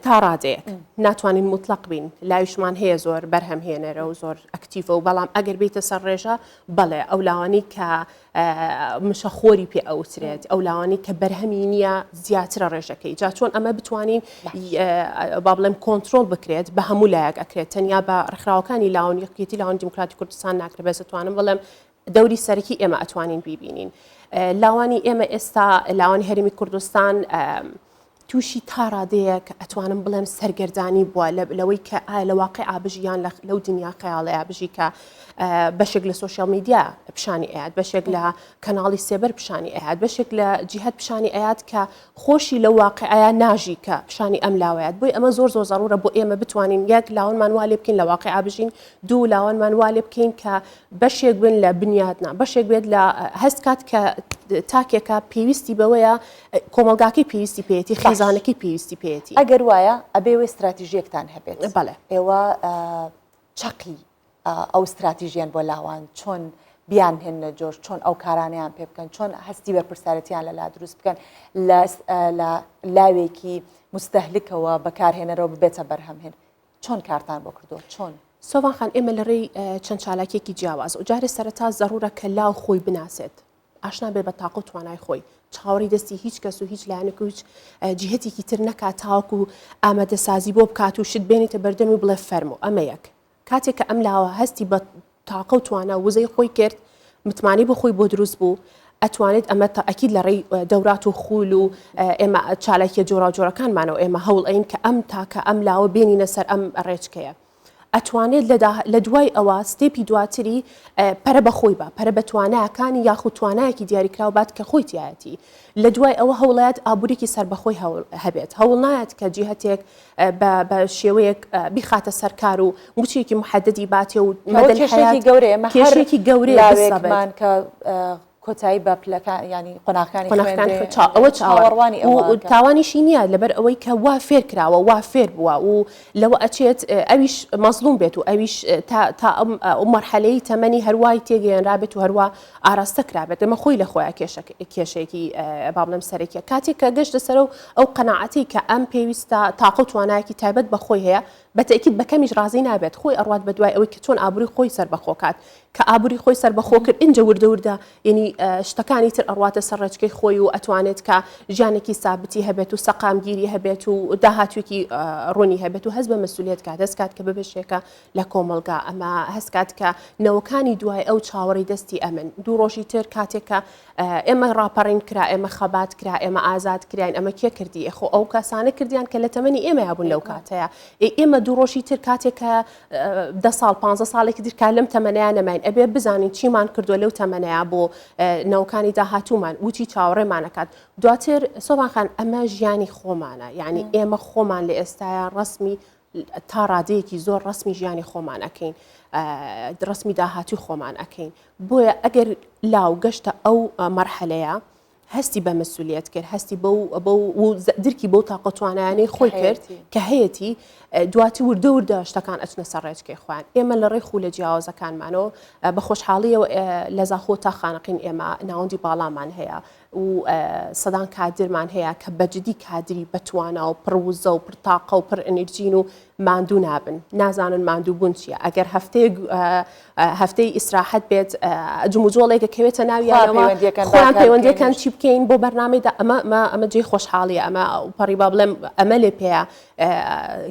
تا ڕادەیەک ناتوانین موتڵەق بین لاویشمان هەیە زۆر بەرهەم هێنەرە و زۆر ئەکتیڤە و بەڵام ئەگەر بیتە سەر ڕێژە بەڵێ ئەو لاوانی کە مشەخۆری پێ ئەوترێت ئەو لاوانی کە بەرهەمی نییە زیاترە ڕێژەکەی جا چۆن ئەمە بتوانین با بڵێم کۆنترۆڵ بکرێت بە هەموو لایەک ئەکرێت تەنیا بە ڕێکخراوەکانی لاون یەکێتی لاوان دیموکراتی کوردستان ناکرێت بەس ئەتوانم بڵێم دەوری سەرەکی ئێمە ئەتوانین بیبینین. لاوانی ئێمە ئێستا لاوانی هەرێمی کوردستان تووشی تا ڕادەیەک ئەتوانم بڵێم سەرگەردانی بووە لەوەی کە ئایا لە واقع بژی یان لەو دنیا خەیاڵەیە بژی کە بەشێک لە سۆشیال میدیا پیشانی ئەیات بەشێک لە کەناڵی سێبەر پیشانی ئەیات بەشێک لە جیهت پیشانی ئەیات کە خۆشی لەو واقعەیە ناژی کە پیشانی ئەم لاوەیات بۆی ئەمە زۆر زۆر زەڕورە بۆ ئێمە بتوانین یەک لاوانمان وا لێ بکەین لە واقع بژین دوو لاوانمان وا لێ بکەین کە بەشێک بن لە بنیاتنا، بەشێک بێت لە هەست کات کە تاکێکە پێویستی بەوەیە کۆمەڵگاکەی پێویستی پێیەتی، خێزانەکەی پێویستی پێیەتی. ئەگەر وایە ئەبێ ئێوە ستراتیژیەکتان هەبێت. بەڵێ. ئێوە چەقی ئەو ستراتیژیەن بۆ لاوان چۆن بیانهێننە جۆش، چۆن ئەو کارانەیان پێ بکەن، چۆن هەستی بەرپرسیارێتیان لەلا دروست بکەن، لە لاوێکی موستەهلکەوە بەکارهێنەرەوە ببێتە بەرهەمهێن. چۆن کارتان بۆ کردووە؟ چۆن؟ سۆڤان خان، ئێمە لە رێی چەند چالاکیەکی جیاواز و جارێ سەرەتا زەڕورە کە لاو خۆی بناسێت، ئاشنا بێت بە تاقە و توانای خۆی. چاوەڕێی دەستی هیچ کەس و هیچ لایەنێک و هیچ جیهەتێکی تر نەکات تاوەکو ئامادەسازی بۆ بکات و شت بێنێتە بەردەمی و بڵێ فەرموو ئەمە یەک کاتێک کە ئەم لاوە هەستی بە تاقە و توانا و وزەی خۆی کرد متمانەی بۆ خۆی بۆ دروست بوو ئەتوانێت ئەمە تەئکید لە ڕێی دەورات و خول و ئێمە چالاکیە جۆراوجۆرەکانمانەوە ئێمە هەوڵ ئەین کە ئەم تاکە ئەم لاوە بێنینە سەر ئەم ڕێچکەیە. ئەتوانێت لە دوای ئەوە step ی دواتری پەرە بە خۆی با پەرە بە تواناکانی یاخود توانایەکی دیاریکراو بات کە خۆی تیایەتی لە دوای ئەوە هەوڵایەت ئابووریکی سەربەخۆی هەبێت هەوڵ نایەت کە جیهەتێک بە شێوەیەک بیخاتە سەر کار و موچەیەکی محەددی باتێ و کێشێکی گەورەیە کێشێکی گەورەیەمان کە کۆتایی بە پلەکان ینی قۆناغەکانی قۆناغەکانی ئەوە چاوەڕوانی ئەوە تاوانیشی نییە لەبەر ئەوەی کە وا فێر کراوە وا فێر بووە و لەوە ئەچێت ئەویش مەزلوم بێت و ئەویش تا تا ئەم مەرحەلەی تەمەنی هەروای تێگەیەنرابێت و هەروە ئاراستە کرابێت ئەمە خۆی لە خۆیان کێشەیەکی با بڵێم سەرەکیە کاتێک کە گەشتە سەرەوە ئەو قەناعەتەی کە ئەم پێویستە تاقە و توانایەکی تایبەت بە خۆی هەیە بە تەئکید بە کەمیش ڕازی نابێت خۆی ئەڕوات بە دوای ئەوەی کە چۆن ئابووری خۆی سەربەخۆ کات کە ئابووری خۆی سەربەخۆ کرد ئینجا وردە وردە یعنی شتەکانی تر ئەڕواتە سەر ڕێچکەی خۆی و ئەتوانێت کە ژیانێکی سابتی هەبێت و سەقامگیری هەبێت و داهاتوێکی ڕوونی هەبێت و هەست بە مەسولیت کات هەست کات کە ببەشێکە لە کۆمەڵگا ئەمە هەست کات کە نەوەکانی دوای ئەو چاوەڕی دەستی ئەمن دوو ڕۆژی تر کاتێک کە ئێمە ڕاپەڕین کرا ئێمە خەبات کرا ئێمە ئازاد کراین ئەمە کێ کردی ئێ خۆ ئەو کەسانە کردیان کە لە تەمەنی ئێمەیا بوون لەو کاتەیە ئێ ئێمە دوو ڕۆژی تر کاتێک کە دە ساڵ پ ساڵێکی تر کا لەم تەمەنەیە نەماین ئەبێ بزانین چیمان کردووە لەو تەمەنەیە بۆ نەوەکانی داهاتوومان وچی چاوەڕێمانەکات دواتر سۆبان خان ئەمە ژیانی خۆمانە یعنی ئێمە خۆمان لە ئێستاە ڕسمی تا ڕادەیەکی زۆر ڕسمی ژیانی خۆمان ئەەکەین ڕسمی داهاتوی خۆمان ئەەکەین بۆیە ئەگەر لاو گەشتە ئەو مەرحەلەیە هەستی بە مەسولیەت کرد هەستی بەو بەو و درکی بەو تاقە توانایانەی خۆی کرد کە هەیەتی دواتر وردە وردە شتەکان ئەچنە سەر ڕێچکەی خۆیان ئێمە لە ڕێی خولە جیاوازەکانمانەوە بە خۆشحاڵیەوە لە زاخۆ تا خانەقین ئێمە ناوەندی باڵامان هەیە و سەدان کادرمان هەیە کە بەجدی کادری بەتوانا و پڕ وزە و پڕ تاقە و پڕ ئەنرژین و ماندوو نابن نازانن ماندوو بوون چییە ئەگەر هەفتەیەک هەفتەی ئیسراحەت بێت جموجۆڵێک کەوێتە ناویانەوە خۆیان پەیوەندیەکان چی بکەین بۆ بەرنامەیدا ئەمە ئەمە جێی خۆشحاڵیە ئەمە پەڕی با بڵێم ئەمە لێ پێیە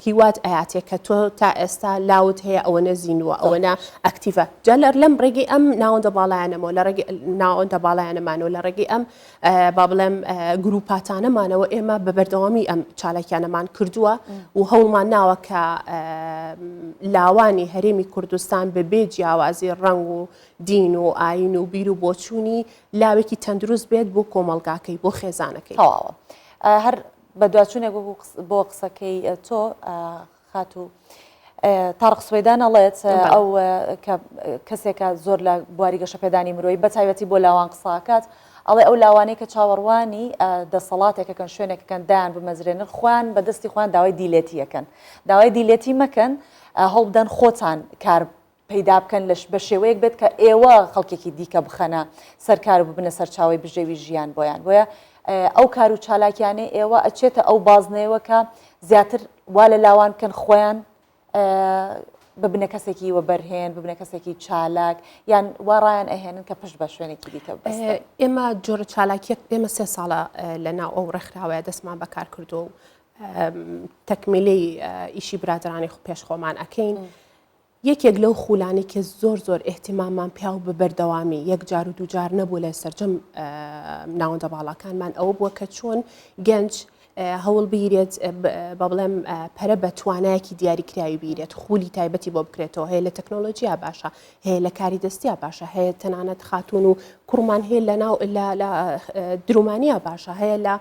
هیوات ئەیاتێ کە تۆ تا ئێستا لاوت هەیە ئەوەنە زیندووە ئەوەنە ئەکتیڤە جا لەم ڕێگەی ئەم ناوەندە باڵایانەمەوە لە ڕێگەی ناوەندە باڵایانەمانەوە لە ڕێگەی ئەم با بڵێم گروپاتانەمانەوە ئێمە بە بەردەوامی ئەم چالاکیانەمان کردووە و هەوڵمان ناوە کە لاوانی هەرێمی کوردستان بە بێ جیاوازی ڕەنگ و دین و ئاین و بیر و بۆچوونی لاوێکی تەندروست بێت بۆ کۆمەڵگاکەی بۆ خێزانەکەی. تەواوە هەر بەدواچوونێک بۆ قسەکەی تۆ خاتوو تارق سوەیدان ئەڵێت ئەو کە کەسێکە زۆر لە بواری گەشەپێدانی مرۆیی بە تایبەتی بۆ لاوان قساکات ئەڵێ ئەو لاوانەی کە چاوەڕوانی دەسەڵاتێکەکەن شوێنێکەکەن دایان بمەزرێنن خۆیان بە دەستی خۆیان داوای دیلێتیەکەن داوای دیلێتی مەکەن هەوڵبدەن خۆتان کار پەیدا بکەن لەش بە شێوەیەک بێت کە ئێوە خەڵکێکی دیکە بخەنە سەر کار و ببنە سەرچاوەی بژێوی ژیان بۆیان بۆیە ئەو کار و چالاکیانەی ئێوە ئەچێتە ئەو بازنەیەوە کە زیاتر وا لە لاوان بکەن خۆیان ببنە کەسێکی وەبەرهێن ببنە کەسێکی چالاک یان وا ڕایان ئەهێنن کە پشت بە شوێنێکی دیکە ببەستن. ئێمە جۆرە چالاکیەک ئێمە سێ ساڵە لە ناو ئەو ڕێکخراوەیە دەستمان بەکار کردووە و تەکمیلەی ئیشی برادرانی پێش خۆمان ئەکەین. یەکێک لەو خولانەی کە زۆر زۆر ئیهتیماممان پیا و بە بەردەوامی یەک جار و دوو جار نەبوو لە سەرجەم ناوەندە باڵاکانمان ئەوە بووە کە چۆن گەنج هەوڵ بیرێت بە بڵێم پەرە بە توانایەکی دیاریکراوی بیرێت خولی تایبەتی بۆ بکرێتەوە هەیە لە تەکنۆلۆژیا باشە هەیە لە کاری دەستیا باشە هەیە تەنانەت خاتون و کوڕمان هەیە لە ناو لە درومانیا باشە هەیە لە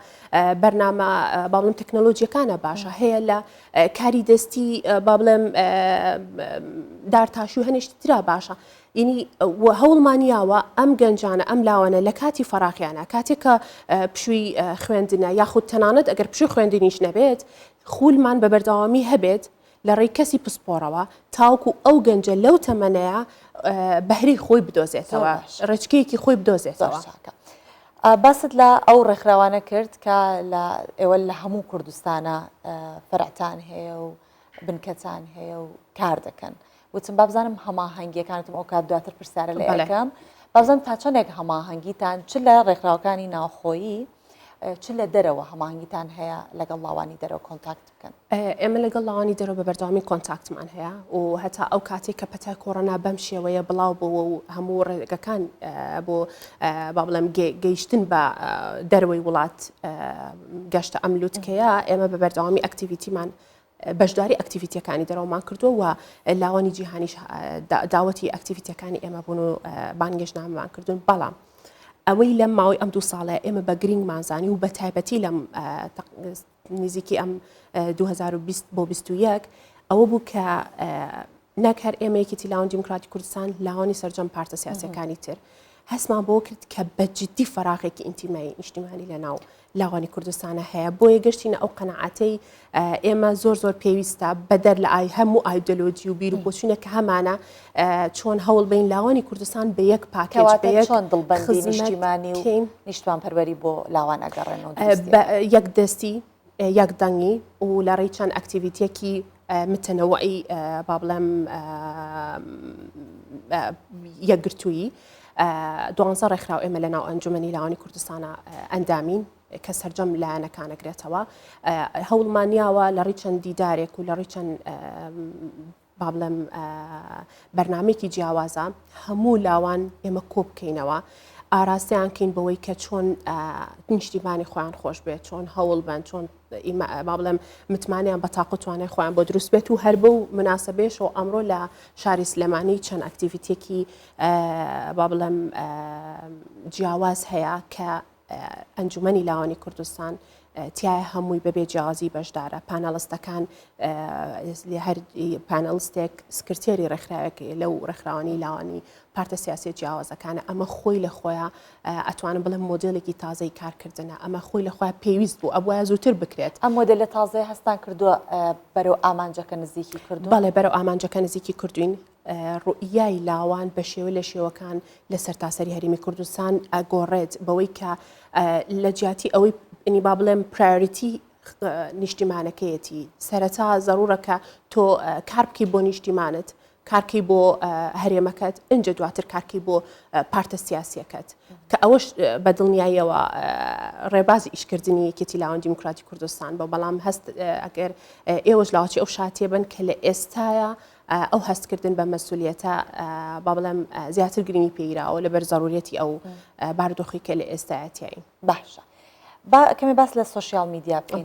بەرنامە باڵم تەکنۆلۆژیەکانە باشە هەیە لە کاری دەستی با بڵێم دارتاشی و هەنێشتی ترا باشە یعنی هەوڵمان یاوە ئەم گەنجانە ئەم لاوانە لە کاتی فەراخیانە کاتێک کە پشووی خوێندنە یاخود تەنانەت ئەگەر پشووی خوێندنیش نەبێت خولمان بە بەردەوامی هەبێت لە ڕێی کەسی پسپۆڕەوە تاوکو ئەو گەنجە لەو تەمەنەیە بەهری خۆی بدۆزێتەوە ڕێچکەیەکی خۆی بدۆزێتەوە. باست لە ئەو ڕێکخراوانە کرد کە لە ئێوە لە هەموو کوردستانە فەرعتان هەیە و بنکەتان هەیە و کار دەکەن وتم با بزانم هەماهەنگیەکانتم ئەو کات دواتر پرسیارە لە یەکەم. بابزانم تا چەندێک هەماهەنگیتان چ لە ڕێکخراوەکانی ناوخۆیی چ لە دەرەوە هەماهەنگیتان هەیە لەگەڵ لاوانی دەرەوە contact بکەن؟ ئێمە لەگەڵ لاوانی دەرەوە بە بەردەوامی contact مان هەیە و هەتا ئەو کاتێک کە پەتای کۆرۆنا بەم شێوەیە بڵاو بۆوە و هەموو ڕێگەکان بۆ با بڵێم گەیشتن بە دەرەوەی وڵات گەشتە ئەم لوتکەیە ئێمە بە بەردەوامی activity مان بەشداری activity ەکانی دەرەوەمان کردووە و لاوانی جیهانیش داوەتی activity ەکانی ئێمە بوون و بانگێشتنامەمان کردوون بەڵام ئەوەی لەم ماوەی ئەم دوو ساڵەیە ئێمە بە گرنگمان زانی و بە تایبەتی لەم نزیکی ئەم 2020 بۆ 21 ئەوە بوو کە نەک هەر ئێمە یەکێتی لاوان دیموکراتی کوردستان لاوانی سەرجەم پارتە سیاسەکانی تر هەستمان بۆ کرد کە بە جدی فەراغێکی ئینتیمایی نیشتیمانی لە ناو لاوانی کوردستانە هەیە بۆیە گەشتینە ئەو قەنەعاتەی ئێمە زۆر زۆر پێویستە بەدەر لە ئای هەموو ئایدۆلۆجی و بیر و بۆچوونە کە هەمانە چۆن هەوڵ بین لاوانی کوردستان بە یەک پاکێج بە یەک چۆن دڵبەندی نیشتیمانی و نیشتمان پەروەری بۆ لاوان ئەگەڕێن و یەک دەستی یەک دەنگی و لە ڕێی چەند activity ەکی متەنەوەی با بڵێم یەکگرتوویی دوانزە ڕێکخراو ئێمە لە ناو ئەنجومەنی لاوانی کوردستانە ئەندامین کە سەرجەم لایەنەکان ئەگرێتەوە هەوڵمان یاوە لە ڕێی چەند دیدارێک و لە ڕێی چەند با بڵێم بەرنمەیەکی جیاوازە هەموو لاوان ئێمە کۆ بکەینەوە ئاراستەیان کەین بەوەی کە چۆن نیشتیمانی خۆیان خۆش بێت چۆن هەوڵ بن چۆن با بڵێم متمانیان بە تاق و توانای خۆیان بۆ دروست بێت و هەر بەو مناسبەیەشەوە ئەمڕۆ لە شاری سلێمانی چەند activity ەکی با بڵێم جیاواز هەیە کە ئەنجومەنی لاوانی کوردستان تایە هەمووی بەبێ جیاوازی بەشدارە پانەڵستەکان هەر پانەڵستێک سکرتێری ڕێکخراوێک لەو ڕێکخراوانی لاوانی پارتە سیاسیە جیاوازەکانە ئەمە خۆی لە خۆیان ئەتوانم بڵێم مۆدێلێکی تازەی کارکردنە ئەمە خۆی لە خۆیان پێویست بوو ئەبواە زووتر بکرێت. ئەم مۆدێلە تازەیە هەستان کردووە بەرەو ئامانجەکە نزیکی کردوون؟ بەڵێ بەرەو ئامانجەکە نزیکی کردوین. ڕوئیای لاوان بە شێوە لە شێوەکان لە سەرتاسەری هەرێمی کوردستان ئەگۆڕێت بەوەی کە لە جیاتی ئەوەی ئەنی با بڵێم priority نیشتیمانەکەیەتی سەرەتا زەرورە کە تۆ کار بکەی بۆ نیشتیمانت کارکەی بۆ هەرێمەکەت ئینجا دواتر کارکەی بۆ پارتە سیاسیەکەت کە ئەوەش بە دڵنیاییەوە ڕێبازی ئیشکردنی یەکێتی لاوان دیموکراتی کوردستان بۆ بەڵام هەست ئەگەر ئێوەش لاوەچی ئەو شاتێ بن کە لە ئێستاە ئەو هەستکردن بە مەسولیەتە با بڵێم زیاتر گرنگی پێیراوە لەبەر زەروریەتی ئەو بارودۆخی کە لە ئێستایا تیاین. باشە با کەمێ باس لە social media بکەین.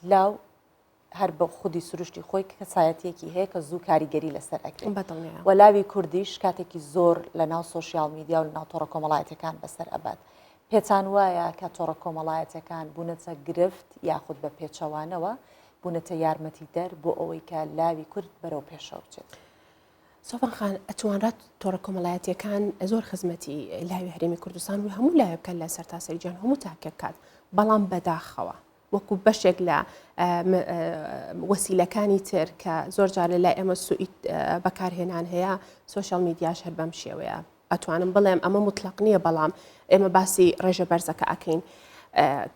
لاو هەر بە خودی سروشتی خۆی کەسایەتیەکی هەیە کە زوو کاریگەری لەسەر ئەکرێت و لاوی کوردیش کاتێکی زۆر لە ناو social media و لە ناو تۆڕە کۆمەڵایەتەکان بەسەر ئەبات پێتان وایە کە تۆڕە کۆمەڵایەتەکان بوونەتە گرفت یاخود بە پێچەوانەوە بوونەتە یارمەتیدەر بۆ ئەوەی کە لاوی کورد بەرەو پێشەوە بچێت. سۆفان خان، ئەتوانرا تۆڕە کۆمەڵایەتییەکان زۆر خزمەتی لاوی هەرێمی کوردستان و هەموو لاوێ بکات لە سەرتاسەری جیهان هەموو تاکێک بکات، بەڵام بەداخەوە وەکو بەشێک لە وەسیلەکانی تر کە زۆر جار لە لای ئێمە سوئی بەکارهێنان هەیە، social media ش هەر بەم شێوەیە. ئەتوانم بڵێم ئەمە موتڵەق نییە بەڵام ئێمە باسی ڕێژە بەرزەکە ئەکەین.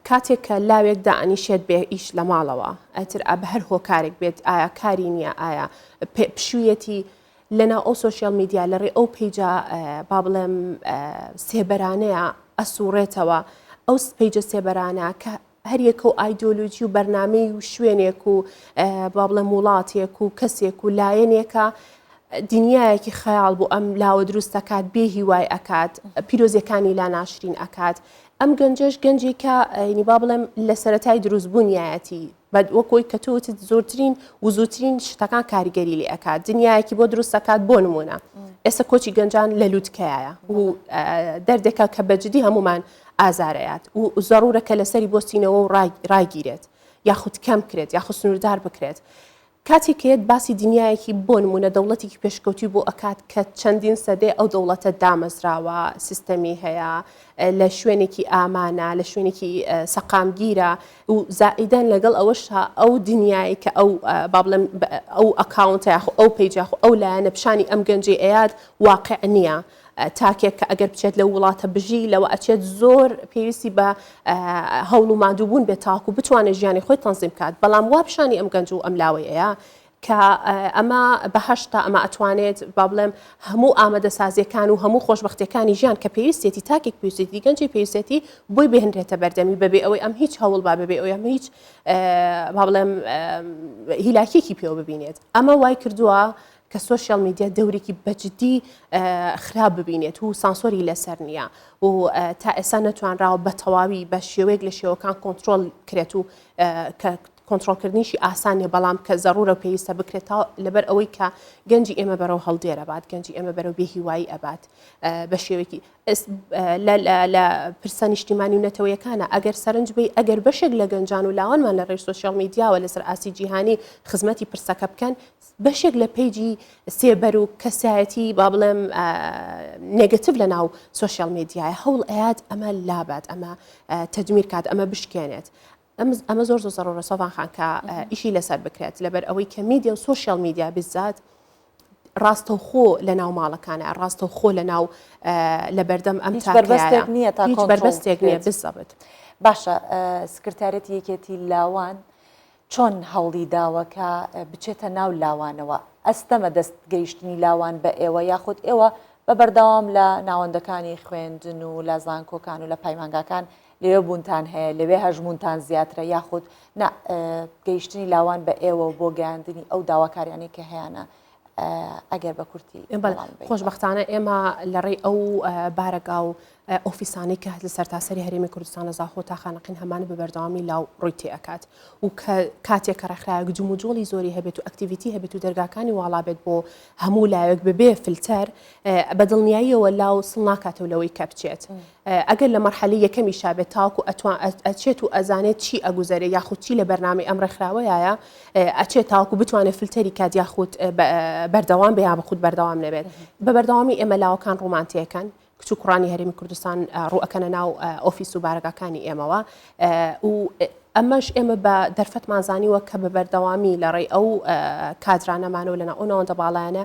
کاتێک کە لاوێک دائەنیشێت بێ ئیش لە ماڵەوە ئەتر بە هەر هۆکارێک بێت ئایا کاری نییە ئایا پشوویەتی لەناو ئەو social media لە ڕێ ئەو page ە با بڵێم سێبەرانەیە ئەسوڕێتەوە ئەو page ە سێبەرانە کە هەریەکە و ئایدۆلۆجی و بەرنامەی و شوێنێک و با بڵێم وڵاتێک و کەسێک و لایەنێکە دنیایەکی خەیاڵ بۆ ئەم لاوە دروست ئەکات بێ هیوای ئەکات پیرۆزیەکانی لا ناشرین ئەکات ئەم گەنجەش گەنجێکە ینی با بڵێم لە سەرەتای دروست بوونیایەتی بەد وەکۆی کە تۆ وتت زۆرترین و زووترین شتەکان کاریگەری لێ ئەکات دنیایەکی بۆ دروست ئەکات بۆ نمونە ئێستا کۆچی گەنجان لە لوتکەیە و دەردێکە کە بەجدی هەمومان ئازارەیات و زەڕورە کە لەسەری بۆستینەوە و ڕایگیرێت یاخود کەم کرێت یاخود سنووردار بکرێت کاتێک کە یەت باسی دنیایەکی بۆ نموونە دەوڵەتێکی پێشکەوتووی بۆ ئەکات کە چەندین سەدەیە ئەو دەوڵەتە دامەزراوە، سیستەمی هەیە، لە شوێنێکی ئامانە، لە شوێنێکی سەقامگیرە و زائیدەن لەگەڵ ئەوەشا ئەو دنیای کە ئەو با بڵێم ئەو account ە یاخۆ ئەو page یاخۆ ئەو لایەنە پیشانی ئەم گەنجەی ئەیات واقع نییە. تاکێک کە ئەگەر بچێت لەو وڵاتە بژی لەوە ئەچێت زۆر پێویستی بە هەوڵ و ماندووبوون بێت تاکو بتوانێت ژیانی خۆی تەنزیم بکات بەڵام وا پیشانی ئەم گەنج و ئەم لاوەی ئەیا کە ئەمە بەهەشتە، ئەمە ئەتوانێت با بڵێم هەموو ئامادەسازیەکان و هەموو خۆشبەختیەکانی ژیان کە پێویستێتی تاکێک پێویستێتی گەنجی پێویستێتی بۆی بهێنرێتە بەردەمی بەبێ ئەوەی ئەم هیچ هەوڵ با بەبێ ئەوەی ئەم هیچ با بڵێم هیلاکیەکی پێوە ببینێت ئەمە وای کردووە کە سۆشیال میدیا دەورێکی بەجددی خراپ ببینێت و سانسۆری لەسەر نییە و تا ئێستا نەتوانراوە بە تەواوی بە شێوەیەک لە شێوەکان کۆنترۆل کرێت و کە کۆنترۆڵکردنیشی ئاسان نیە بەڵام کە زەڕورە و پێویستە بکرێت تا لەبەر ئەوەی کە گەنجی ئێمە بەرەو هەڵدێر ئەبات گەنجی ئێمە بەرەو بێهیوایی ئەبات بە شێوەیەکی لە پرسە نیشتیمانی و نەتەوەیەکانە ئەگەر سەرنج بی ئەگەر بەشێک لە گەنجان و لاوانمان لە ڕێی سۆشیال میدیاوە لەسەر ئاستی جیهانی خزمەتی پرسەکە بکەن بەشێک لە page ی سێبەر و کەسایەتی با بڵێم negative لە ناو سۆشیال میدیایە هەوڵ ئەیات ئەمە لابات ئەمە تەدمیر کات ئەمە بشکێنێت ئەمە زۆر زۆر زەڕوورە سۆڤان خان کە ئیشی لەسەر بکرێت لەبەر ئەوەی کە میدیا و سۆشیال میدیا بالذات ڕاستەوخۆ لە ناو ماڵەکانە ڕاستەوخۆ لە ناو لە بەردەم ئەم هیچ بەربەستێک نییە تا هیچ بەربەستێک نییە بالضبط باشە سکرتارەتی یەکێتی لاوان چۆن هەوڵی داوە کە بچێتە ناو لاوانەوە ئەستەمە دەست گەیشتنی لاوان بە ئێوە یاخود ئێوە بە بەردەوام لە ناوەندەکانی خوێندن و لە زانکۆکان و لە پەیمانگاکان لەوێ بوونتان هەیە، لەوێ هەژموونتان زیاترە یاخود نا گەیشتنی لاوان بە ئێوە و بۆ گەیاندنی ئەو داواکاریانەی کە هەیانە ئەگەر بە کورتی وەڵام بەیتەوە. خۆشبەختانە ئێمە لە ڕێی ئەو بارەگا و ئۆفیسانەی کە لە سەرتاسەری هەرێمی کوردستان لە زاخۆ تا خانەقین هەمانە بە بەردەوامی لاو ڕووی تێ ئەکات و کە کاتێک کە ڕێکخراوێک جموجۆڵی زۆری هەبێت و activity هەبێت و دەرگاکانی واڵا بێت بۆ هەموو لاوێک بەبێ فلتەر بە دڵنیاییەوە لاو سڵ ناکاتەوە لەوەی کە بچێت. ئەگەر لە مەرحەلەی یەکەمیشا بێت تاوەکو ئەتوان ئەچێت و ئەزانێت چی ئەگوزەرێ یاخود چی لە بەرنامەی ئەم ڕێکخراوەیە ئەچێت تاوەکو بتوانێت فلتەری کات یاخود بەردەوام بێ یا بەخود بەردەوام نەبێت بە بەردەوامی ئێمە لاوەکان ڕوومان تێکەن کچ و کوڕانی هەرێمی کوردستان ڕووئەکەنە ناو ئۆفیس و بارەگاکانی ئێمەوە و ئەمەش ئێمە بە دەرفەتمان زانیوە کە بە بەردەوامی لە ڕێی ئەو کادرانەمانەوە لەنا ئەو ناوەندە باڵایانە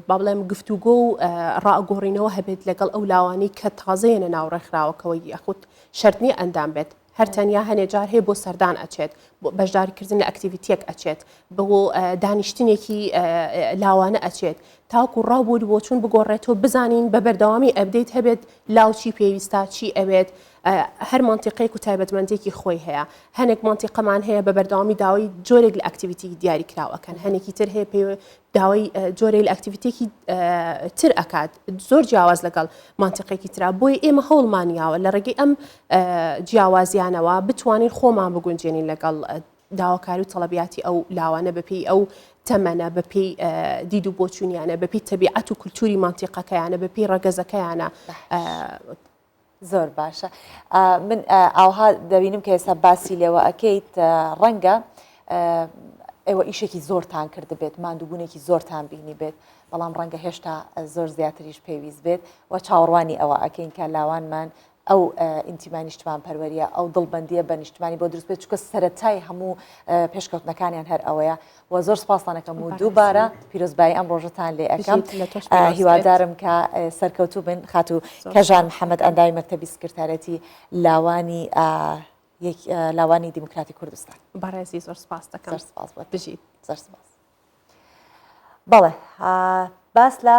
با بڵێم گفتوگۆ و ڕائگۆڕینەوە هەبێت لەگەڵ ئەو لاوانەی کە تازەیەنە ناو ڕێکخراوەکەوە یاخود شەرت نییە ئەندام بێت هەر تەنیا هەنێ جار هەیە بۆ سەردان ئەچێت بۆ بەشداریکردن لە activity یەک ئەچێت بۆ دانیشتنێکی لاوانە ئەچێت تاکو ڕاو بۆ بۆچوون بگۆڕێتەوە بزانین بە بەردەوامی update هەبێت لاو چی پێویستە چی ئەوێت هەر مەنتیقەیەک و تایبەتمەندیەکی خۆی هەیە هەنێک مەنتیقەمان هەیە بە بەردەوامی داوای جۆرێک لە activity دیاریکراو ئەکەن هەنێکی تر هەیە پێ داوای جۆرێک لە activity ێکی تر ئەکات زۆر جیاواز لەگەڵ مەنتیقێکی ترا بۆیە ئێمە هەوڵمان یاوە لە ڕێگەی ئەم جیاوازیانەوە بتوانین خۆمان بگونجێنین لەگەڵ داواکاری و تەڵەبیاتی ئەو لاوانە بەپێی ئەو تەمەنە بەپێی دید و بۆچوونیانە بەپێی تەبیعەت و کولتوری مەنتیقەکەیانە بەپێی ڕەگەزەکەیانە زۆر باشە من ئاوها دەبینم کە ئێستا باسی لێوە ئەکەیت ڕەنگە ئێوە ئیشێکی زۆرتان کردبێت ماندووبوونێکی زۆرتان بینی بێت بەڵام ڕەنگە هێشتا زۆر زیاتریش پێویست بێت و چاوەڕوانی ئەوە ئەکەین کە لاوانمان ئەو ئینتیمای نیشتمان پەروەریە ئەو دڵبندیە بە نیشتمانی بۆ دروست بێت چونکە سەرەتای هەموو پێشکەوتنەکانیان هەر ئەوەیە و زۆر سپاستان ئەکەم و دووبارە پیرۆزبایی ئەم ڕۆژەتان لێ ئەکەم هیوادارم کە سەرکەوتوو بن خاتوو کەژان محەممەد ئەندامی مەکتەبی سکرتارەتی لاوانی لاوانی دیموکراتی کوردستان بەڕێزی زۆر سپاس دەکەم زۆر سپاس بۆ بژیت زۆر سپاس بەڵێ باس لە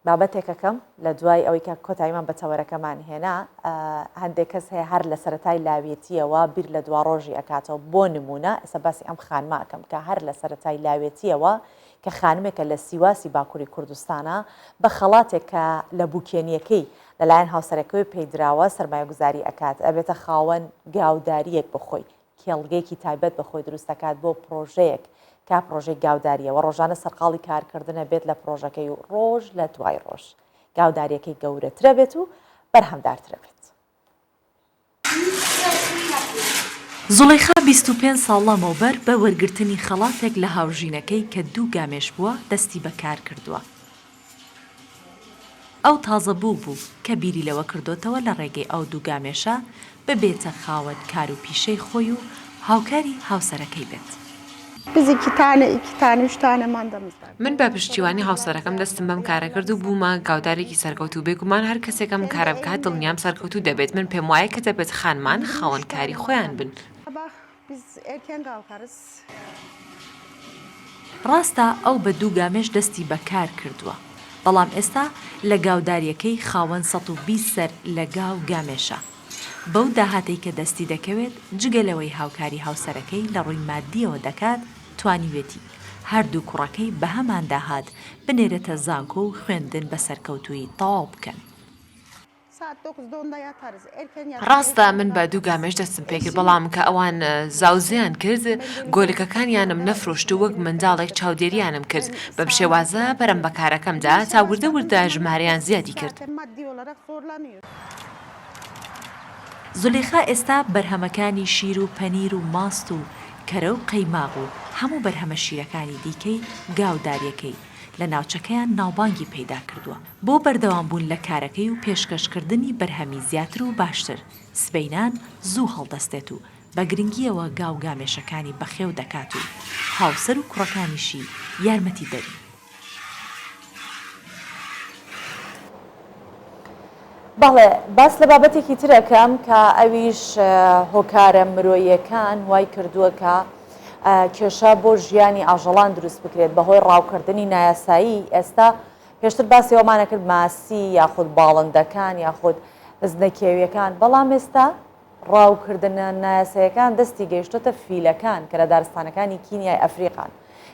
بابەتێکەکەم لە دوای ئەوەی کە کۆتاییمان بە تەوەرەکەمان هێنا، هەندێک کەس هەیە هەر لە سەرەتای لاوێتییەوە بیر لە دواڕۆژی ئەکاتەوە، بۆ نموونە ئێستا باسی ئەم خانمە ئەکەم کە هەر لە سەرەتای لاوێتییەوە کە خانمێکە لە سیواسی باکووری کوردستانە بە خەڵاتێک کە لە بووکێنییەکەی لەلایەن هاوسەرەکەوەی پێی دراوە سەرمایەگوزاری ئەکات ئەبێتە خاوەن گاودارییەک بۆ خۆی کێڵگەیەکی تایبەت بە خۆی دروست دەکات بۆ پڕۆژەیەک کە پڕۆژەی گاودارییە و ڕۆژانە سەرقاڵی کارکردنە بێت لە پڕۆژەکەی و ڕۆژ لە دوای ڕۆژ گاودارییەکەی گەورەترە بێت و بەرهەمدارترە بێت. زوڵەیخا 25 ساڵ لەمەوبەر بە وەرگرتنی خەڵاتێک لە هاوژینەکەی کە دوو گامێش بووە دەستی بە کار کردووە. ئەو تازە بووک بوو کە بیری لەوە کردۆتەوە لە ڕێگەی ئەو دوو گامێشە ببێتە خاوەن کار و پیشەی خۆی و هاوکاری هاوسەرەکەی بێت. من بە پشتیوانی هاوسەرەکەم دەستم بەم کارە کرد و بوومە گاودارێکی سەرکەوتوو، بێگومان هەر کەسێک ئەم کارە بکات دڵنیام سەرکەوتوو دەبێت، من پێموایە کە دەبێت خانمان خاوەن کاری خۆیان بن. ڕاستە ئەو بە دوو گامێش دەستی بە کار کردووە، بەڵام ئێستا لە گاودارییەکەی خاوەن 120 سەر لە گا و گامێشە. بەو داهاتەی کە دەستی دەکەوێت، جگە لەوەی هاوکاری هاوسەرەکەی لە ڕووی ماددییەوە دەکات، توانیویەتی هەردوو کوڕەکەی بەهەمان داهات بنێرێتە زانکۆ و خوێندن بە سەرکەوتوویی تەواو بکەن. ڕاستە من بە دوو گامێش دەستم پێکرد، بەڵام کە ئەوان زاوزێیان کرد، گۆلکەکانیانم نەفرۆشت و وەک منداڵێک چاودێرییانم کرد، بەم شێوازە پەرەم بە کارەکەم دا تا وردە وردە ژمارەیان زیادی کرد. زولێخا ئێستا بەرهەمەکانی شیر و پەنیر و ماست و کەرە و قەیماغ و هەموو بەرهەمە شیرەکانی دیکەی گاوداریەکەی لە ناوچەکەیان ناوبانگی پەیدا کردووە. بۆ بەردەوامبوون لە کارەکەی و پێشکەشکردنی بەرهەمی زیاتر و باشتر، سبەینان زوو هەڵدەستێت و بە گرنگییەوە گا و گامێشەکانی بەخێو دەکات و هاوسەر و کوڕەکانیشی یارمەتیدەرین. بەڵێ باس لە بابەتێکی تر ئەکەم کە ئەویش هۆکارە مرۆیەکان وای کردووە کە کێشە بۆ ژیانی ئاژەڵان دروست بکرێت بەهۆی ڕاوکردنی نایاسایی ئێستا پێشتر باسی ئەومانە کرد ماسی یاخود باڵندەکان یاخود بزنە کێویەکان بەڵام ئێستا ڕاوکردنە نایاساییەکان دەستی گەیشتۆتە فیلەکان کە لە دارستانەکانی کینیای ئەفریقان.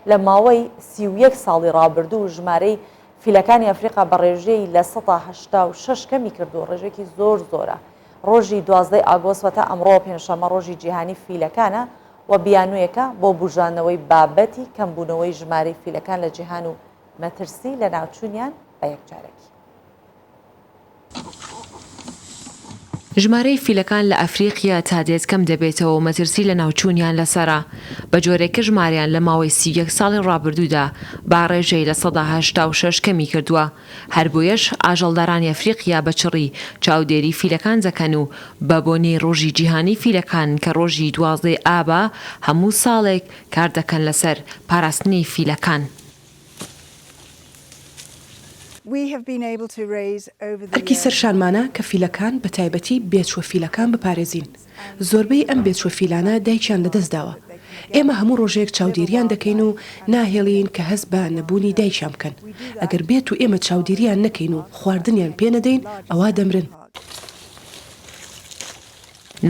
لە ماوەی 31 ساڵی ڕابردوو ژمارەی فیلەکانی ئەفریقا بە ڕێژەی 86% کەمی کردووە، ڕێژەیەکی زۆر زۆرە. ڕۆژی 12 ئاگۆست واتە ئەمڕۆ پێنجشەممە ڕۆژی جیهانی فیلەکانە و بیانوویەکە بۆ بوژاندنەوەی بابەتی کەمبوونەوەی ژمارەی فیلەکان لە جیهان و مەترسی لەناوچوونیان بە یەکجارەکی. ژمارەی فیلەکان لە ئەفریقیا تا دێت کەم دەبێتەوە و مەترسی لەناوچوونیان لەسەرە، بە جۆرێک کە ژمارەیان لە ماوەی 31 ساڵی ڕابردوودا بە ڕێژەی 86% کەمی کردووە. هەر بۆیەش ئاژەڵدارانی ئەفریقیا بە چڕی چاودێری فیلەکان دەکەن و بە بۆنەی ڕۆژی جیهانی فیلەکان کە ڕۆژی 12 ی ئابە هەموو ساڵێک کار دەکەن لەسەر پاراستنی فیلەکان. ئەرکی سەر شانمانە کە فیلەکان، بە تایبەتی بێچوە فیلەکان بپارێزین. زۆربەی ئەم بێچوە فیلانە دایکیان لەدەستداوە. ئێمە هەموو ڕۆژێک چاودێریان دەکەین و ناهێڵین کە هەست بە نەبوونی دایکیان بکەن. ئەگەر بێت و ئێمە چاودێریان نەکەین و خواردنیان پێ نەدەین، ئەوا دەمرن.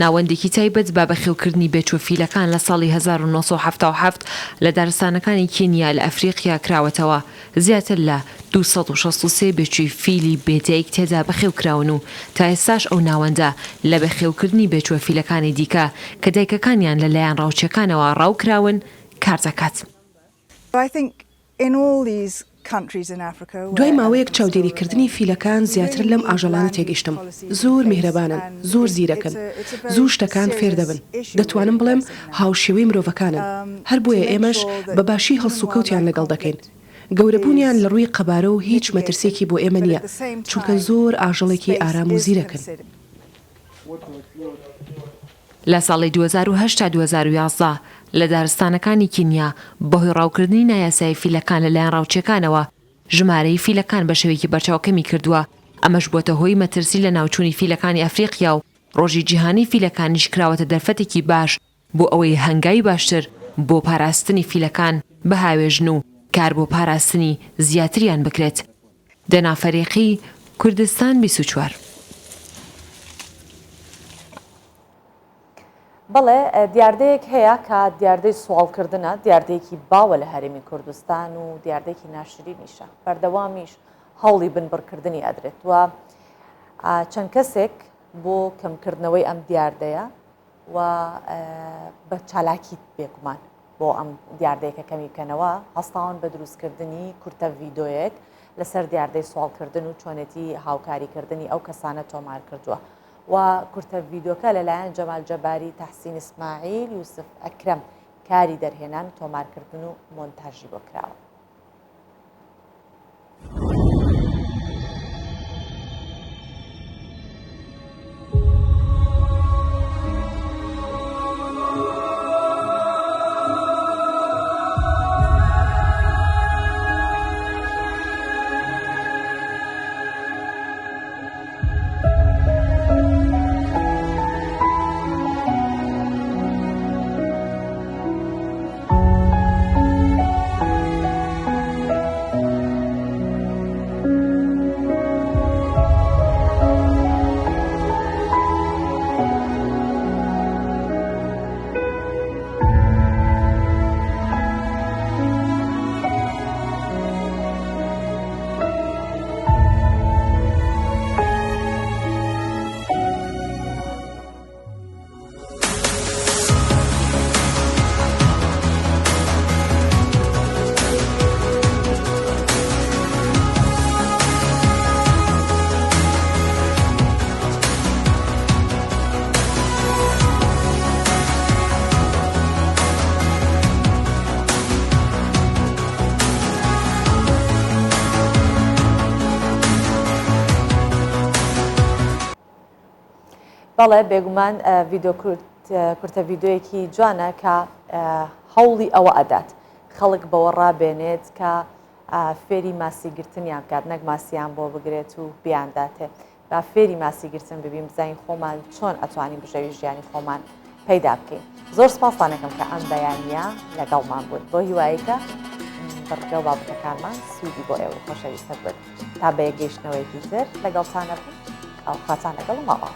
ناوەندێکی تایبەت بە بەخێوکردنی بێچوە فیلەکان لە ساڵی 1977 لە دارستانەکانی کینیا لە ئەفریقیا کراوەتەوە، زیاتر لە 263 بێچوی فیلی بێ دایک تێدا بەخێوکراون و تا ئێستاش ئەو ناوەندە لە بەخێوکردنی بێچوە فیلەکانی دیکە کە دایکەکانیان لە لایەن ڕاوچیەکانەوە ڕاوکراون کاردەکات. دوای ماوەیەک چاودێریکردنی فیلەکان زیاتر لەم ئاژەڵانە تێگەیشتم، زۆر میهرەبانن، زۆر زیرەکن، زوو شتەکان فێر دەبن، دەتوانم بڵێم هاوشێوەی مرۆڤەکانن، هەر بۆیە ئێمەش بە باشی هەڵسوکەوتیان لەگەڵ دەکەین. گەورەبوونیان لە ڕووی قەبارە و هیچ مەترسییەکی بۆ ئێمە نییە، چونکە زۆر ئاژەڵێکی ئارام و زیرەکن. لە ساڵی 2008 تا 2011 لە دارستانەکانی کینیا بەهۆی ڕاوکردنی نایاسایی فیلەکان لەلایەن ڕاوچیەکانەوە ژمارەی فیلەکان بە شێوەیەکی بەرچاو کەمی کردووە، ئەمەش بووەتە هۆی مەترسی لەناوچوونی فیلەکانی ئەفریقیا و ڕۆژی جیهانی فیلەکانیش کراوەتە دەرفەتێکی باش بۆ ئەوەی هەنگاوی باشتر بۆ پاراستنی فیلەکان بهاوێژن و کار بۆ پاراستنی زیاتریان بکرێت. دەنا فەریقی، کوردستان 24. بەڵێ دیاردەیەک هەیە کە دیاردەی سواڵکردنە، دیاردەیەکی باوە لە هەرێمی کوردستان و دیاردەیەکی ناشرینیشە، بەردەوامیش هەوڵی بنبڕکردنی ئەدرێت و چەند کەسێک بۆ کەمکردنەوەی ئەم دیاردەیە و بە چالاکی بێگومان بۆ ئەم دیاردەیە کە کەمی بکەنەوە هەستاون بە دروستکردنی کورتە ڤیدۆیەک لەسەر دیاردەی سواڵکردن و چۆنێتی هاوکاریکردنی ئەو کەسانە تۆمار کردووە و کورتە ڤیدۆکە لەلایەن جەمال جەباری، تەحسین ئیسماعیل، یوسف ئەکرەم کاری دەرهێنان، تۆمارکردن و مۆنتاژی بۆ کراوە. بەڵێ بێگومان ڤیدۆ کورتە ڤیدۆیەکی جوانە کە هەوڵی ئەوە ئەدات خەڵک بەوە ڕابێنێت کە فێری ماسی گرتنیان بکات نەک ماسییان بۆ بگرێت و بیانداتێ با فێری ماسی گرتن ببین بزانین خۆمان چۆن ئەتوانین بژێوی ژیانی خۆمان پەیدا بکەین زۆر سپاستان ئەکەم کە ئەم بەیانیە لەگەڵمان بوون بۆ هیوایی کە بڕگە و بابەتەکانمان سوودی بۆ ئێوەی خۆشەویست هەبێت تا بە یەکگەیشتنەوەیەکی تر لەگەڵتانە بم ئەو خواتان لەگەڵ ماڵەوە.